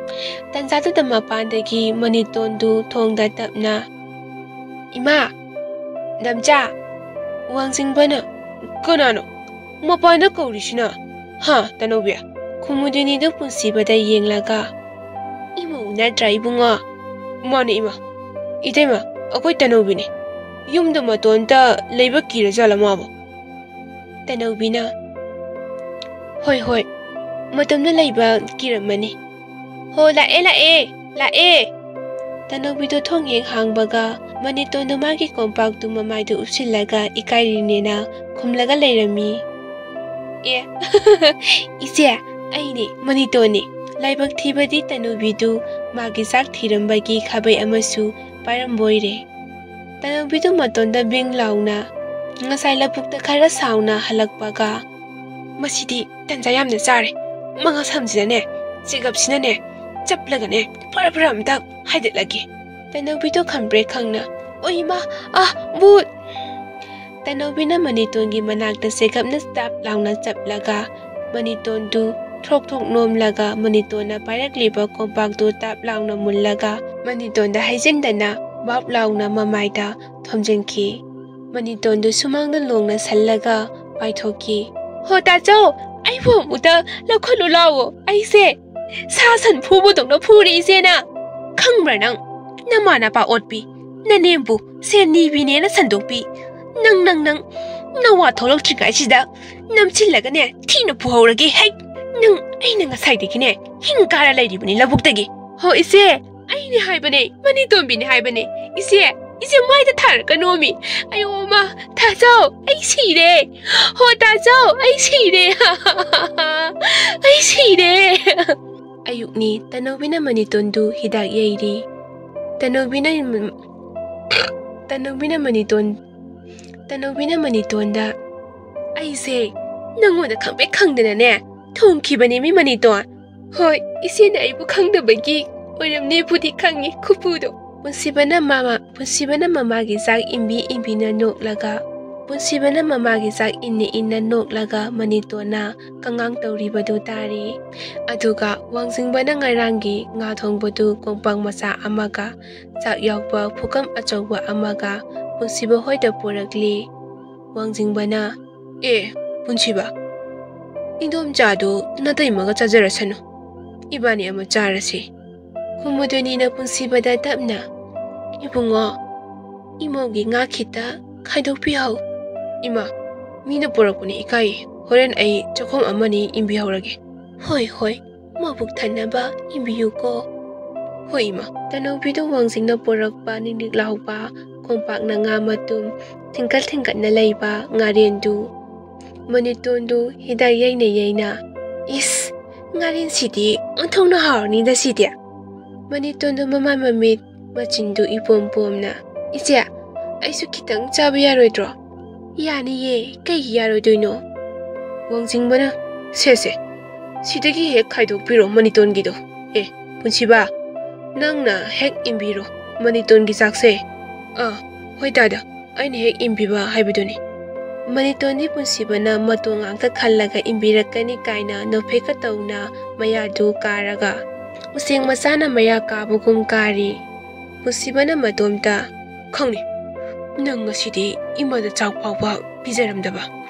ꯇꯟꯖꯥꯗꯨꯗ ꯃꯄꯥꯟꯗꯒꯤ ꯃꯅꯤꯇꯣꯟꯗꯨ ꯊꯣꯡꯗ ꯇꯞꯅ, "ꯏꯃꯥ, ꯏꯗꯣꯝꯆꯥ!" ꯋꯥꯡꯖꯤꯡꯕꯅ, "ꯀꯅꯥꯅꯣ ꯃꯄꯥꯟꯗ ꯀꯧꯔꯤꯁꯤꯅ? ꯍꯥ, ꯇꯅꯧꯕꯤ?" ꯈꯨꯃꯨꯗꯤꯅꯤꯗꯨ ꯄꯨꯟꯁꯤꯕꯗ ꯌꯦꯡꯂꯒ, "ꯏꯃꯧ ꯅꯠꯇ꯭ꯔꯥ ꯏꯕꯨꯡꯉꯣ?" "ꯃꯥꯅꯦ ꯏꯃꯥ꯫ ꯏꯇꯩꯃ, ꯑꯩꯈꯣꯏ ꯇꯅꯧꯕꯤꯅꯦ꯫ ꯌꯨꯝꯗ ꯃꯇꯣꯟꯇ ꯂꯩꯕ ꯀꯤꯔꯖꯥꯠꯂ ꯃꯥꯕꯨ?" ꯇꯅꯧꯕꯤꯅ, "ꯍꯣꯏ, ꯍꯣꯏ, ꯃꯇꯣꯝꯗ ꯂꯩꯕ ꯀꯤꯔꯝꯃꯅꯤ꯫ ꯍꯣ, ꯂꯥꯛꯑꯦ, ꯂꯥꯛꯑꯦ, ꯂꯥꯛꯑꯦ!" ꯇꯅꯧꯕꯤꯗꯣ ꯊꯣꯡ ꯍꯦꯛ ꯍꯥꯡꯕꯒ ꯃꯅꯤꯇꯣꯟꯗꯨ ꯃꯥꯒꯤ ꯀꯣꯝꯄꯥꯛꯇꯨ ꯃꯃꯥꯏꯗꯨ ꯎꯞꯁꯤꯜꯂꯒ ꯏꯀꯥꯏꯔꯤꯅꯦꯅ ꯈꯨꯝꯂꯒ ꯂꯩꯔꯝꯃꯤ꯫ "ꯑꯦ, ꯏꯆꯦ, ꯑꯩꯅꯦ, ꯃꯅꯤꯇꯣꯟꯅꯦ꯫ ꯂꯥꯏꯕꯛ ꯊꯤꯕꯗꯤ ꯇꯅꯨꯕꯤꯗꯨ ꯃꯥꯒꯤ ꯆꯥꯛ ꯊꯤꯔꯝꯕꯒꯤ ꯈꯥꯕꯩ ꯑꯃꯁꯨ ꯄꯥꯏꯔꯝꯕ ꯑꯣꯏꯔꯦ꯫" ꯇꯅꯨꯕꯤꯗꯨ ꯃꯇꯣꯟꯗ ꯕꯤꯡ ꯂꯥꯎꯅ ꯉꯁꯥꯏ ꯂꯧꯕꯨꯛꯇ ꯈꯔ ꯁꯥꯎꯅ ꯍꯜꯂꯛꯄꯒ, "ꯃꯁꯤꯗꯤ ꯇꯟꯖꯥ ꯌꯥꯝꯅ ꯆꯥꯔꯦ꯫ ꯃꯉꯛꯁꯝꯁꯤꯅꯅꯦ, ꯆꯤꯒꯞꯁꯤꯅꯅꯦ, ꯆꯞꯂꯒꯅꯦ, ꯐꯔ ꯐꯔ ꯑꯝꯇ ꯍꯥꯏꯗꯠꯂꯒꯦ꯫" ꯇꯅꯧꯕꯤꯗꯣ ꯈꯪꯕ꯭ꯔꯦ ꯈꯪꯅ, "ꯑꯣ ꯏꯃꯥ, ꯑꯥ, ꯚꯨꯠ!" ꯇꯅꯧꯕꯤꯅ ꯃꯅꯤꯇꯣꯟꯒꯤ ꯃꯅꯥꯛꯇ ꯆꯦꯒꯞꯅ ꯇꯥꯞ ꯂꯥꯎꯅ ꯆꯞꯂꯒ, ꯃꯅꯤꯇꯣꯟꯗꯨ ꯊ꯭ꯔꯣꯛ ꯊ꯭ꯔꯣꯛ ꯅꯣꯝꯂꯒ, ꯃꯅꯤꯇꯣꯟꯅ ꯄꯥꯏꯔꯛꯂꯤꯕ ꯀꯣꯝꯄꯥꯛꯇꯨ ꯇꯥꯞ ꯂꯥꯎꯅ ꯃꯨꯜꯂꯒ, ꯃꯅꯤꯇꯣꯟꯗ ꯍꯩꯖꯤꯟꯗꯅ ꯕꯥꯞ ꯂꯥꯎꯅ ꯃꯃꯥꯏꯗ ꯊꯣꯝꯖꯤꯟꯈꯤ꯫ ꯃꯅꯤꯇꯣꯟꯗꯨ ꯁꯨꯃꯥꯡꯗ ꯂꯣꯡꯅ ꯁꯜꯂꯒ ꯄꯥꯏꯊꯣꯛꯈꯤ꯫ "ꯍꯣ ꯇꯥꯆꯧ, ꯑꯩꯕꯨ ꯑꯃꯨꯛꯇ ꯂꯧꯈꯠꯂꯨ ꯂꯥꯎꯑꯣ꯫ ꯑꯩꯁꯦ ꯁꯥ ꯁꯟ ꯐꯨꯕꯗꯧꯅ ꯐꯨꯔꯦ ꯏꯆꯦꯅ꯫ ꯈꯪꯕ꯭ꯔꯥ ꯅꯪ? ꯅꯃꯥ ꯅꯄꯥ ꯑꯣꯠꯄꯤ, ꯅꯅꯦꯝꯕꯨ ꯁꯦꯟ ꯅꯤꯕꯤꯅꯦꯅ ꯁꯟꯗꯣꯛꯄꯤ꯫ ꯅꯪ, ꯅꯪ, ꯅꯪ, ꯅꯋꯥ ꯊꯣꯛꯂꯛꯇ꯭ꯔꯤꯉꯩꯁꯤꯗ ꯅꯝꯁꯤꯜꯂꯒꯅꯦ ꯊꯤꯅ ꯐꯨꯍꯧꯔꯒꯦ꯫ ꯍꯩ, ꯅꯪ ꯑꯩꯅ ꯉꯁꯥꯏꯗꯒꯤꯅꯦ ꯍꯤꯡ ꯀꯥꯔ ꯂꯩꯔꯤꯕꯅꯤ ꯂꯧꯕꯨꯛꯇꯒꯤ꯫" "ꯍꯣ ꯏꯆꯦ, ꯑꯩꯅꯦ ꯍꯥꯏꯕꯅꯦ, ꯃꯅꯤꯇꯣꯝꯕꯤꯅꯦ ꯍꯥꯏꯕꯅꯦ꯫ ꯏꯆꯦ, ꯏꯆꯦ ꯃꯥꯏꯗ ꯊꯥꯔꯛꯀꯅꯣꯃꯤ꯫ ꯑꯌꯣ ꯃꯥ, ꯇꯥꯆꯧ, ꯑꯩ ꯁꯤꯔꯦ꯫ ꯍꯣ ꯇꯥꯆꯧ, ꯑꯩ ꯁꯤꯔꯦ꯫ ꯑꯩ ꯁꯤꯔꯦ꯫" ꯑꯌꯨꯛꯅꯤ, ꯇꯅꯧꯕꯤꯅ ꯃꯅꯤꯇꯣꯟꯗꯨ ꯍꯤꯗꯥꯛ ꯌꯩꯔꯤ꯫ ꯇꯅꯧꯕꯤꯅ, ꯇꯅꯧꯕꯤꯅ ꯃꯅꯤꯇꯣꯟ, ꯇꯅꯧꯕꯤꯅ ꯃꯅꯤꯇꯣꯟꯗ, "ꯑꯩꯁꯦ ꯅꯪꯉꯣꯟꯗ ꯈꯪꯄ꯭ꯔꯦꯛ ꯈꯪꯗꯅꯅꯦ ꯊꯣꯡꯈꯤꯕꯅꯦ ꯃꯤ ꯃꯅꯤꯇꯣꯟ꯫ ꯍꯣꯏ, ꯏꯆꯦꯅ ꯑꯩꯕꯨ ꯈꯪꯗꯕꯒꯤ ꯑꯣꯏꯔꯝꯅꯦꯕꯨꯗꯤ ꯈꯪꯉꯤ, ꯈꯨꯐꯨꯗꯣ꯫" ꯄꯨꯟꯁꯤꯕꯅ ꯃꯃꯥ, ꯄꯨꯟꯁꯤꯕꯅ ꯃꯃꯥꯒꯤ ꯆꯥꯛ ꯏꯟꯕꯤ ꯏꯟꯕꯤꯅ ꯅꯣꯛꯂꯒ, ꯄꯨꯟꯁꯤꯕꯅ ꯃꯃꯥꯒꯤ ꯆꯥꯛ ꯏꯟꯅ ꯏꯟꯅ ꯅꯣꯛꯂꯒ ꯃꯅꯤꯇꯣꯟꯅ ꯀꯉꯥꯡ ꯇꯧꯔꯤꯕꯗꯨ ꯇꯥꯔꯤ꯫ ꯑꯗꯨꯒ ꯋꯥꯡꯖꯤꯡꯕꯅ ꯉꯔꯥꯡꯒꯤ ꯉꯥ ꯊꯣꯡꯕꯗꯨ ꯀꯣꯝꯄꯥꯛ ꯃꯆꯥ ꯑꯃꯒ ꯆꯥꯛ ꯌꯥꯎꯕ ꯄꯨꯈꯝ ꯑꯆꯧꯕ ꯑꯃꯒ ꯄꯨꯟꯁꯤꯕ ꯍꯣꯏꯗ ꯄꯨꯔꯛꯂꯤ꯫ ꯋꯥꯡꯖꯤꯡꯕꯅ, "ꯑꯦ, ꯄꯨꯟꯁꯤꯕ, ꯏꯟꯗꯣꯝꯆꯥꯗꯨ ꯅꯇꯩꯃꯒ ꯆꯥꯖꯔꯁꯅꯨ꯫ ꯏꯕꯥꯅꯤ ꯑꯃ ꯆꯥꯔꯁꯤ꯫" ꯀꯨꯃꯨꯗꯨꯅꯤꯅ ꯄꯨꯟꯁꯤꯕꯗ ꯇꯞꯅ, "ꯏꯕꯨꯡꯉꯣ, ꯏꯃꯧꯒꯤ ꯉꯥ ꯈꯤꯇ ꯈꯥꯏꯗꯣꯛꯄꯤꯍꯧ꯫" "ꯏꯃꯥ, ꯃꯤꯅ ꯄꯨꯔꯛꯄꯅꯤ ꯏꯀꯥꯏ꯫ ꯍꯣꯔꯦꯟ ꯑꯩ ꯆꯥꯛꯈꯣꯝ ꯑꯃꯅꯤ ꯏꯟꯕꯤꯍꯧꯔꯒꯦ꯫" "ꯍꯣꯏ, ꯍꯣꯏ, ꯃꯕꯨꯛ ꯊꯟꯅꯕ ꯏꯟꯕꯤꯌꯨꯀꯣ꯫" "ꯍꯣꯏ ꯏꯃꯥ꯫" ꯇꯅꯧꯕꯤꯗꯨ ꯋꯥꯡꯖꯤꯡꯅ ꯄꯨꯔꯛꯄ ꯅꯤꯛ ꯅꯤꯛ ꯂꯥꯎꯕ ꯈꯣꯡꯄꯥꯛꯅ ꯉꯥ ꯃꯇꯨꯝ ꯊꯤꯡꯀꯠ ꯊꯤꯡꯀꯠꯅ ꯂꯩꯕ ꯉꯥꯔꯦꯟꯗꯨ ꯃꯅꯤꯇꯣꯟꯗꯨ ꯍꯤꯗꯥꯛ ꯌꯩꯅ ꯌꯩꯅ, "ꯏꯁ, ꯉꯥꯔꯦꯟꯁꯤꯗꯤ ꯑꯣꯟꯊꯣꯛꯅ ꯍꯥꯎꯔꯅꯤꯗ ꯁꯤꯗꯤ!" ꯃꯅꯤꯇꯣꯟꯗꯨ ꯃꯃꯥꯏ ꯃꯃꯤꯠ ꯃꯆꯤꯟꯗꯨ ꯏꯄꯣꯝ ꯄꯣꯝꯅ, "ꯏꯆꯦ, ꯑꯩꯁꯨ ꯈꯤꯇꯪ ꯆꯥꯕ ꯌꯥꯔꯣꯏꯗ꯭ꯔꯣ?" "ꯌꯥꯅꯤꯌꯦ, ꯀꯩꯒꯤ ꯌꯥꯔꯣꯏꯗꯣꯏꯅꯣ?" ꯋꯥꯡꯖꯤꯡꯕꯅ, "ꯁꯦ ꯁꯦ, ꯁꯤꯗꯒꯤ ꯍꯦꯛ ꯈꯥꯏꯗꯣꯛꯄꯤꯔꯣ ꯃꯅꯤꯇꯣꯟꯒꯤꯗꯣ꯫ ꯑꯦ, ꯄꯨꯟꯁꯤꯕ, ꯅꯪꯅ ꯍꯦꯛ ꯏꯟꯕꯤꯔꯣ ꯃꯅꯤꯇꯣꯟꯒꯤ ꯆꯥꯛꯁꯦ꯫" "ꯑꯥ, ꯍꯣꯏ ꯗꯥꯗꯥ, ꯑꯩꯅ ꯍꯦꯛ ꯏꯟꯕꯤꯕ ꯍꯥꯏꯕꯗꯨꯅꯤ꯫" ꯃꯅꯤꯇꯣꯟꯗꯤ ꯄꯨꯟꯁꯤꯕꯅ ꯃꯇꯣꯟ ꯉꯥꯛꯇ ꯈꯜꯂꯒ ꯏꯟꯕꯤꯔꯛꯀꯅꯤ ꯀꯥꯏꯅ ꯅꯣꯐꯦꯠꯀ ꯇꯧꯅ ꯃꯌꯥꯗꯨ ꯀꯥꯔꯒ, ꯎꯆꯦꯛ ꯃꯆꯥꯅ ꯃꯌꯥ ꯀꯥꯕꯒꯨꯝ ꯀꯥꯔꯤ꯫ ꯄꯨꯟꯁꯤꯕꯅ ꯃꯇꯣꯝꯇ, "ꯈꯪꯅꯤ, ꯅꯪ ꯉꯁꯤꯗꯤ ꯏꯃꯥꯗ ꯆꯥꯛ ꯐꯥꯎꯕ ꯄꯤꯖꯔꯝꯗꯕ,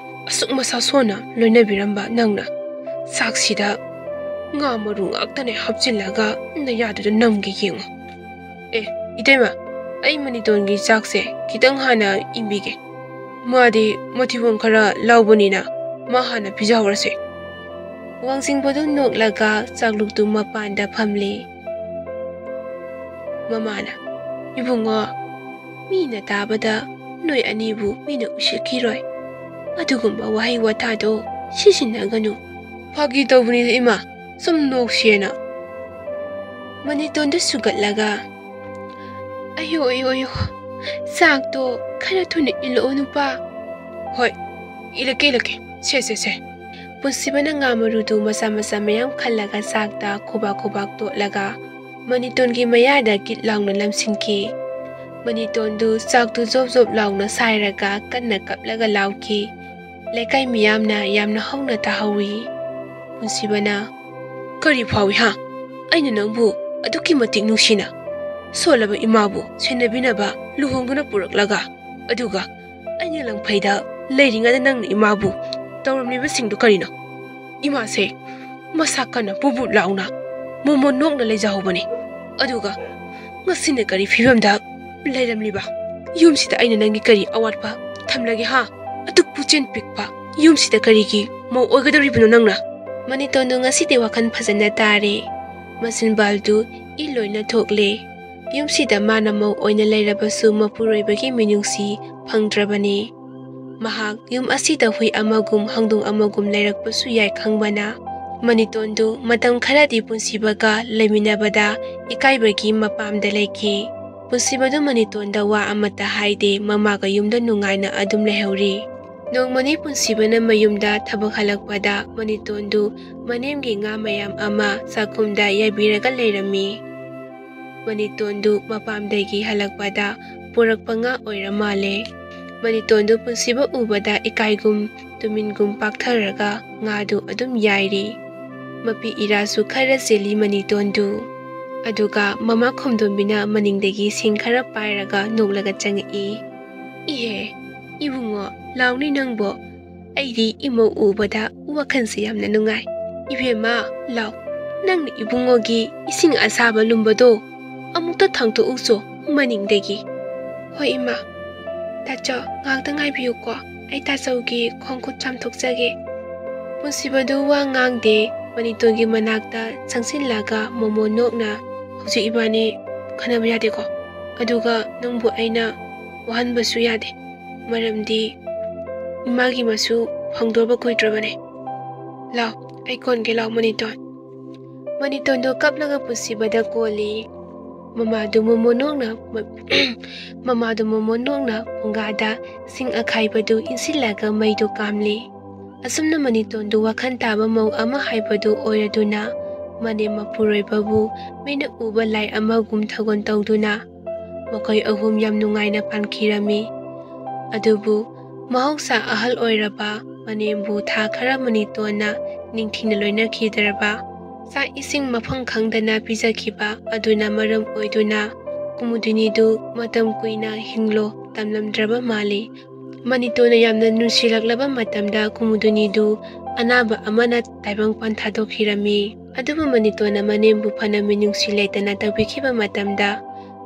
ꯑꯁꯨꯛ ꯃꯁꯥ ꯁꯣꯟꯅ ꯂꯣꯏꯅꯕꯤꯔꯝꯕ ꯅꯪꯅ ꯆꯥꯛꯁꯤꯗ ꯉꯥ ꯃꯔꯨ ꯉꯥꯛꯇꯅꯦ ꯍꯥꯞꯆꯤꯜꯂꯒ ꯅꯌꯥꯗꯨꯗ ꯅꯝꯒꯦ ꯌꯦꯡꯉꯨ꯫ ꯑꯦ, ꯏꯇꯩꯃ, ꯑꯩ ꯃꯅꯤꯇꯣꯟꯒꯤ ꯆꯥꯛꯁꯦ ꯈꯤꯇꯪ ꯍꯥꯟꯅ ꯏꯟꯕꯤꯒꯦ꯫ ꯃꯥꯗꯤ ꯃꯊꯤꯕꯣꯡ ꯈꯔ ꯂꯥꯎꯕꯅꯤꯅ ꯃꯥ ꯍꯥꯟꯅ ꯄꯤꯖꯍꯧꯔꯁꯦ꯫" ꯋꯥꯡꯖꯤꯡꯕꯗꯨ ꯅꯣꯛꯂꯒ ꯆꯥꯛꯂꯨꯛꯇꯨ ꯃꯄꯥꯟꯗ ꯐꯝꯂꯤ꯫ ꯃꯃꯥꯅ, "ꯏꯕꯨꯡꯉꯣ, ꯃꯤꯅ ꯇꯥꯕꯗ ꯅꯣꯏ ꯑꯅꯤꯕꯨ ꯃꯤꯅ ꯎꯁꯤꯠꯈꯤꯔꯣꯏ꯫ ꯑꯗꯨꯒꯨꯝꯕ ꯋꯥꯍꯩ ꯋꯥꯇꯥꯗꯣ ꯁꯤꯖꯤꯟꯅꯒꯅꯨ꯫" "ꯐꯥꯒꯤ ꯇꯧꯕꯅꯤꯗ ꯏꯃꯥ, ꯁꯨꯝ ꯅꯣꯛꯁꯦꯅ꯫" ꯃꯅꯤꯇꯣꯟꯗꯨ ꯁꯨꯒꯠꯂꯒ, "ꯑꯌꯣ, ꯑꯌꯣ, ꯑꯌꯣ, ꯆꯥꯛꯇꯣ ꯈꯔ ꯊꯨꯅ ꯏꯜꯂꯛꯑꯣ ꯅꯨꯄꯥ꯫" "ꯍꯣꯏ, ꯏꯜꯂꯛꯀꯦ, ꯏꯜꯂꯛꯀꯦ꯫ ꯁꯦ, ꯁꯦ, ꯁꯦ꯫" ꯄꯨꯟꯁꯤꯕꯅ ꯉꯥ ꯃꯔꯨꯗꯨ ꯃꯆꯥ ꯃꯆꯥ ꯃꯌꯥꯝ ꯈꯜꯂꯒ ꯆꯥꯛꯇ ꯈꯨꯕꯥꯛ ꯈꯨꯕꯥꯛ ꯇꯣꯠꯂꯒ ꯃꯅꯤꯇꯣꯟꯒꯤ ꯃꯌꯥꯗ ꯀꯤꯠ ꯂꯥꯎꯅ ꯂꯝꯁꯤꯟꯈꯤ꯫ ꯃꯅꯤꯇꯣꯟꯗꯨ ꯆꯥꯛꯇꯨ ꯖꯣꯞ ꯖꯣꯞ ꯂꯥꯎꯅ ꯁꯥꯏꯔꯒ ꯀꯟꯅ ꯀꯞꯂꯒ ꯂꯥꯎꯈꯤ꯫ ꯂꯩꯀꯥꯏ ꯃꯤꯌꯥꯝꯅ ꯌꯥꯝꯅ ꯍꯧꯅ ꯇꯥꯍꯧꯏ꯫ ꯄꯨꯟꯁꯤꯕꯅ, "ꯀꯔꯤ ꯐꯥꯎꯏ ꯍꯥ? ꯑꯩꯅ ꯅꯪꯕꯨ ꯑꯗꯨꯛꯀꯤ ꯃꯇꯤꯛ ꯅꯨꯡꯁꯤꯅ ꯁꯣꯜꯂꯕ ꯏꯃꯥꯕꯨ ꯁꯦꯟꯅꯕꯤꯅꯕ ꯂꯨꯍꯣꯡꯗꯨꯅ ꯄꯨꯔꯛꯂꯒ, ꯑꯗꯨꯒ ꯑꯩꯅ ꯂꯪꯐꯩꯗ ꯂꯩꯔꯤꯉꯩꯗ ꯅꯪꯅ ꯏꯃꯥꯕꯨ ꯇꯧꯔꯝꯂꯤꯕꯁꯤꯡꯗꯨ ꯀꯔꯤꯅꯣ? ꯏꯃꯥꯁꯦ ꯃꯁꯥ ꯀꯟꯅ ꯕꯨꯞ ꯕꯨꯞ ꯂꯥꯎꯅ ꯃꯣꯃꯣꯟ ꯅꯣꯛꯅ ꯂꯩꯖꯍꯧꯕꯅꯤ꯫ ꯑꯗꯨꯒ ꯉꯁꯤꯅ ꯀꯔꯤ ꯐꯤꯕꯝꯗ ꯂꯩꯔꯝꯂꯤꯕ? ꯌꯨꯝꯁꯤꯗ ꯑꯩꯅ ꯅꯪꯒꯤ ꯀꯔꯤ ꯑꯋꯥꯠꯄ ꯊꯝꯂꯒꯦ ꯍꯥ? ꯑꯗꯨꯛ ꯄꯨꯛꯆꯦꯜ ꯄꯤꯛꯄ ꯌꯨꯝꯁꯤꯗ ꯀꯔꯤꯒꯤ ꯃꯧ ꯑꯣꯏꯒꯗꯧꯔꯤꯕꯅꯣ ꯅꯪꯅ?" ꯃꯅꯤꯇꯣꯟꯗꯨ ꯉꯁꯤꯗꯤ ꯋꯥꯈꯜ ꯐꯖꯅ ꯇꯥꯔꯦ꯫ ꯃꯆꯤꯟꯕꯥꯜꯗꯨ ꯏ ꯂꯣꯏꯅ ꯊꯣꯛꯂꯦ꯫ ꯌꯨꯝꯁꯤꯗ ꯃꯥꯅ ꯃꯧ ꯑꯣꯏꯅ ꯂꯩꯔꯕꯁꯨ ꯃꯄꯨꯔꯣꯏꯕꯒꯤ ꯃꯤꯅꯨꯡꯁꯤ ꯐꯪꯗ꯭ꯔꯕꯅꯤ꯫ ꯃꯍꯥꯛ ꯌꯨꯝ ꯑꯁꯤꯗ ꯍꯨꯏ ꯑꯃꯒꯨꯝ ꯍꯪꯗꯣꯡ ꯑꯃꯒꯨꯝ ꯂꯩꯔꯛꯄꯁꯨ ꯌꯥꯏ ꯈꯪꯕꯅ, ꯃꯅꯤꯇꯣꯟꯗꯨ ꯃꯇꯝ ꯈꯔꯗꯤ ꯄꯨꯟꯁꯤꯕꯒ ꯂꯩꯃꯤꯟꯅꯕꯗ ꯏꯀꯥꯏꯕꯒꯤ ꯃꯄꯥꯝꯗ ꯂꯩꯈꯤ꯫ ꯄꯨꯟꯁꯤꯕꯗꯨ ꯃꯅꯤꯇꯣꯟꯗ ꯋꯥ ꯑꯃꯠꯇ ꯍꯥꯏꯗꯦ, ꯃꯃꯥꯒ ꯌꯨꯝꯗ ꯅꯨꯡꯉꯥꯏꯅ ꯑꯗꯨꯝ ꯂꯩꯍꯧꯔꯤ꯫ ꯅꯣꯡꯃꯅꯤ ꯄꯨꯟꯁꯤꯕꯅ ꯃꯌꯨꯝꯗ ꯊꯕꯛ ꯍꯜꯂꯛꯄꯗ ꯃꯅꯤꯇꯣꯟꯗꯨ ꯃꯅꯦꯝꯒꯤ ꯉꯥ ꯃꯌꯥꯝ ꯑꯃ ꯆꯥꯛꯈꯨꯝꯗ ꯌꯥꯏꯕꯤꯔꯒ ꯂꯩꯔꯝꯃꯤ꯫ ꯃꯅꯤꯇꯣꯟꯗꯨ ꯃꯄꯥꯝꯗꯒꯤ ꯍꯜꯂꯛꯄꯗ ꯄꯨꯔꯛꯄ ꯉꯥ ꯑꯣꯏꯔ ꯃꯥꯜꯂꯦ꯫ ꯃꯅꯤꯇꯣꯟꯗꯨ ꯄꯨꯟꯁꯤꯕ ꯎꯕꯗ ꯏꯀꯥꯏꯒꯨꯝ ꯇꯨꯃꯤꯟꯒꯨꯝ ꯄꯥꯛꯊꯔꯒ ꯉꯥꯗꯨ ꯑꯗꯨꯝ ꯌꯥꯏꯔꯤ꯫ ꯃꯄꯤ ꯏꯔꯥꯁꯨ ꯈꯔ ꯆꯦꯜꯂꯤ ꯃꯅꯤꯇꯣꯟꯗꯨ꯫ ꯑꯗꯨꯒ ꯃꯃꯥ ꯈꯣꯝꯗꯣꯝꯕꯤꯅ ꯃꯅꯤꯡꯗꯒꯤ ꯁꯤꯡ ꯈꯔ ꯄꯥꯏꯔꯒ ꯅꯣꯛꯂꯒ ꯆꯪꯉꯛꯏ꯫ "ꯏꯍꯦ, ꯏꯕꯨꯡꯉꯣ, ꯂꯥꯎꯅꯤ ꯅꯪꯕꯣ꯫ ꯑꯩꯗꯤ ꯏꯃꯧ ꯎꯕꯗ ꯋꯥꯈꯜꯁꯦ ꯌꯥꯝꯅ ꯅꯨꯡꯉꯥꯏ꯫ ꯏꯕꯦꯝꯃ, ꯂꯥꯎ, ꯅꯪꯅ ꯏꯕꯨꯡꯉꯣꯒꯤ ꯏꯁꯤꯡ ꯑꯁꯥꯕ ꯂꯨꯝꯕꯗꯣ ꯑꯃꯨꯛꯇ ꯊꯥꯡꯇꯣꯛꯎꯆꯣ ꯃꯅꯤꯡꯗꯒꯤ꯫" "ꯍꯣꯏ ꯏꯃꯥ꯫ ꯇꯥꯆꯧ, ꯉꯥꯏꯍꯥꯛꯇ ꯉꯥꯏꯕꯤꯌꯨꯀꯣ, ꯑꯩ ꯇꯥꯆꯧꯒꯤ ꯈꯣꯡ ꯈꯨꯠ ꯆꯥꯝꯊꯣꯛꯆꯒꯦ꯫" ꯄꯨꯟꯁꯤꯕꯗꯨ ꯋꯥ ꯉꯥꯡꯗꯦ꯫ ꯃꯅꯤꯇꯣꯟꯒꯤ ꯃꯅꯥꯛꯇ ꯆꯪꯁꯤꯜꯂꯒ ꯃꯣꯃꯣ ꯅꯣꯛꯅ, "ꯍꯧꯖꯤꯛ ꯏꯕꯥꯅꯤ ꯈꯟꯅꯕ ꯌꯥꯗꯦꯀꯣ? ꯑꯗꯨꯒ ꯅꯪꯕꯨ ꯑꯩꯅ ꯋꯥꯍꯟꯕꯁꯨ ꯌꯥꯗꯦ, ꯃꯔꯝꯗꯤ ꯏꯃꯥꯒꯤ ꯃꯁꯨ ꯐꯪꯗꯧꯕ ꯀꯨꯏꯗ꯭ꯔꯕꯅꯦ꯫ ꯂꯥꯎ, ꯑꯩ ꯀꯣꯟꯒꯦ ꯂꯥꯎ, ꯃꯅꯤꯇꯣꯟ꯫" ꯃꯅꯤꯇꯣꯟꯗꯣ ꯀꯞꯂꯒ ꯄꯨꯟꯁꯤꯕꯗ ꯀꯣꯜꯂꯤ꯫ ꯃꯃꯥꯗꯨ ꯃꯣꯃꯣ ꯅꯣꯛꯅ, ꯃꯃꯥꯗꯨ ꯃꯣꯃꯣ ꯅꯣꯛꯅ ꯐꯨꯡꯒꯥꯗ ꯁꯤꯡ ꯑꯈꯥꯏꯕꯗꯨ ꯏꯟꯁꯤꯜꯂꯒ ꯃꯩꯗꯨ ꯀꯥꯝꯂꯤ꯫ ꯑꯁꯨꯝꯅ ꯃꯅꯤꯇꯣꯟꯗꯨ ꯋꯥꯈꯜ ꯇꯥꯕ ꯃꯧ ꯑꯃ ꯍꯥꯏꯕꯗꯨ ꯑꯣꯏꯔꯗꯨꯅ, ꯃꯅꯦꯝ ꯃꯄꯨꯔꯣꯏꯕꯕꯨ ꯃꯤꯠꯅ ꯎꯕ ꯂꯥꯏ ꯑꯃꯒꯨꯝ ꯊꯧꯒꯜ ꯇꯧꯗꯨꯅ, ꯃꯈꯣꯏ ꯑꯍꯨꯝ ꯌꯥꯝ ꯅꯨꯡꯉꯥꯏꯅ ꯄꯥꯟꯈꯤꯔꯝꯃꯤ꯫ ꯑꯗꯨꯕꯨ ꯃꯍꯧꯁꯥ ꯑꯍꯜ ꯑꯣꯏꯔꯕ ꯃꯅꯦꯝꯕꯨ ꯊꯥ ꯈꯔ ꯃꯅꯤꯇꯣꯟꯅ ꯅꯤꯡꯊꯤꯅ ꯂꯣꯏꯅꯈꯤꯗ꯭ꯔꯕ, ꯆꯥꯛ ꯏꯁꯤꯡ ꯃꯐꯝ ꯈꯪꯗꯅ ꯄꯤꯖꯈꯤꯕ ꯑꯗꯨꯅ ꯃꯔꯝ ꯑꯣꯏꯗꯨꯅ ꯀꯨꯃꯨꯗꯤꯅꯤꯗꯨ ꯃꯇꯝ ꯀꯨꯏꯅ ꯍꯤꯡꯂꯣ ꯇꯝꯂꯝꯗ꯭ꯔꯕ ꯃꯥꯜꯂꯤ꯫ ꯃꯅꯤꯇꯣꯟꯅ ꯌꯥꯝꯅ ꯅꯨꯡꯁꯤꯔꯛꯂꯕ ꯃꯇꯝꯗ ꯀꯨꯃꯨꯗꯤꯅꯤꯗꯨ ꯑꯅꯥꯕ ꯑꯃꯅ ꯇꯥꯏꯕꯪꯄꯥꯟ ꯊꯥꯗꯣꯛꯈꯤꯔꯝꯃꯤ꯫ ꯑꯗꯨꯕꯨ ꯃꯅꯤꯇꯣꯟꯅ ꯃꯅꯦꯝꯕꯨ ꯐꯅ ꯃꯤꯅꯨꯡꯁꯤ ꯂꯩꯇꯅ ꯇꯧꯕꯤꯈꯤꯕ ꯃꯇꯝꯗ,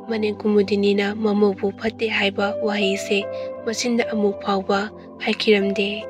ꯃꯅꯦꯝ ꯀꯨꯃꯨꯗꯤꯅꯤꯅ ꯃꯃꯧꯕꯨ ꯐꯠꯇꯦ ꯍꯥꯏꯕ ꯋꯥꯍꯩꯁꯦ ꯃꯆꯤꯟꯗ ꯑꯃꯨꯛ ꯐꯥꯎꯕ ꯍꯥꯏꯈꯤꯔꯝꯗꯦ꯫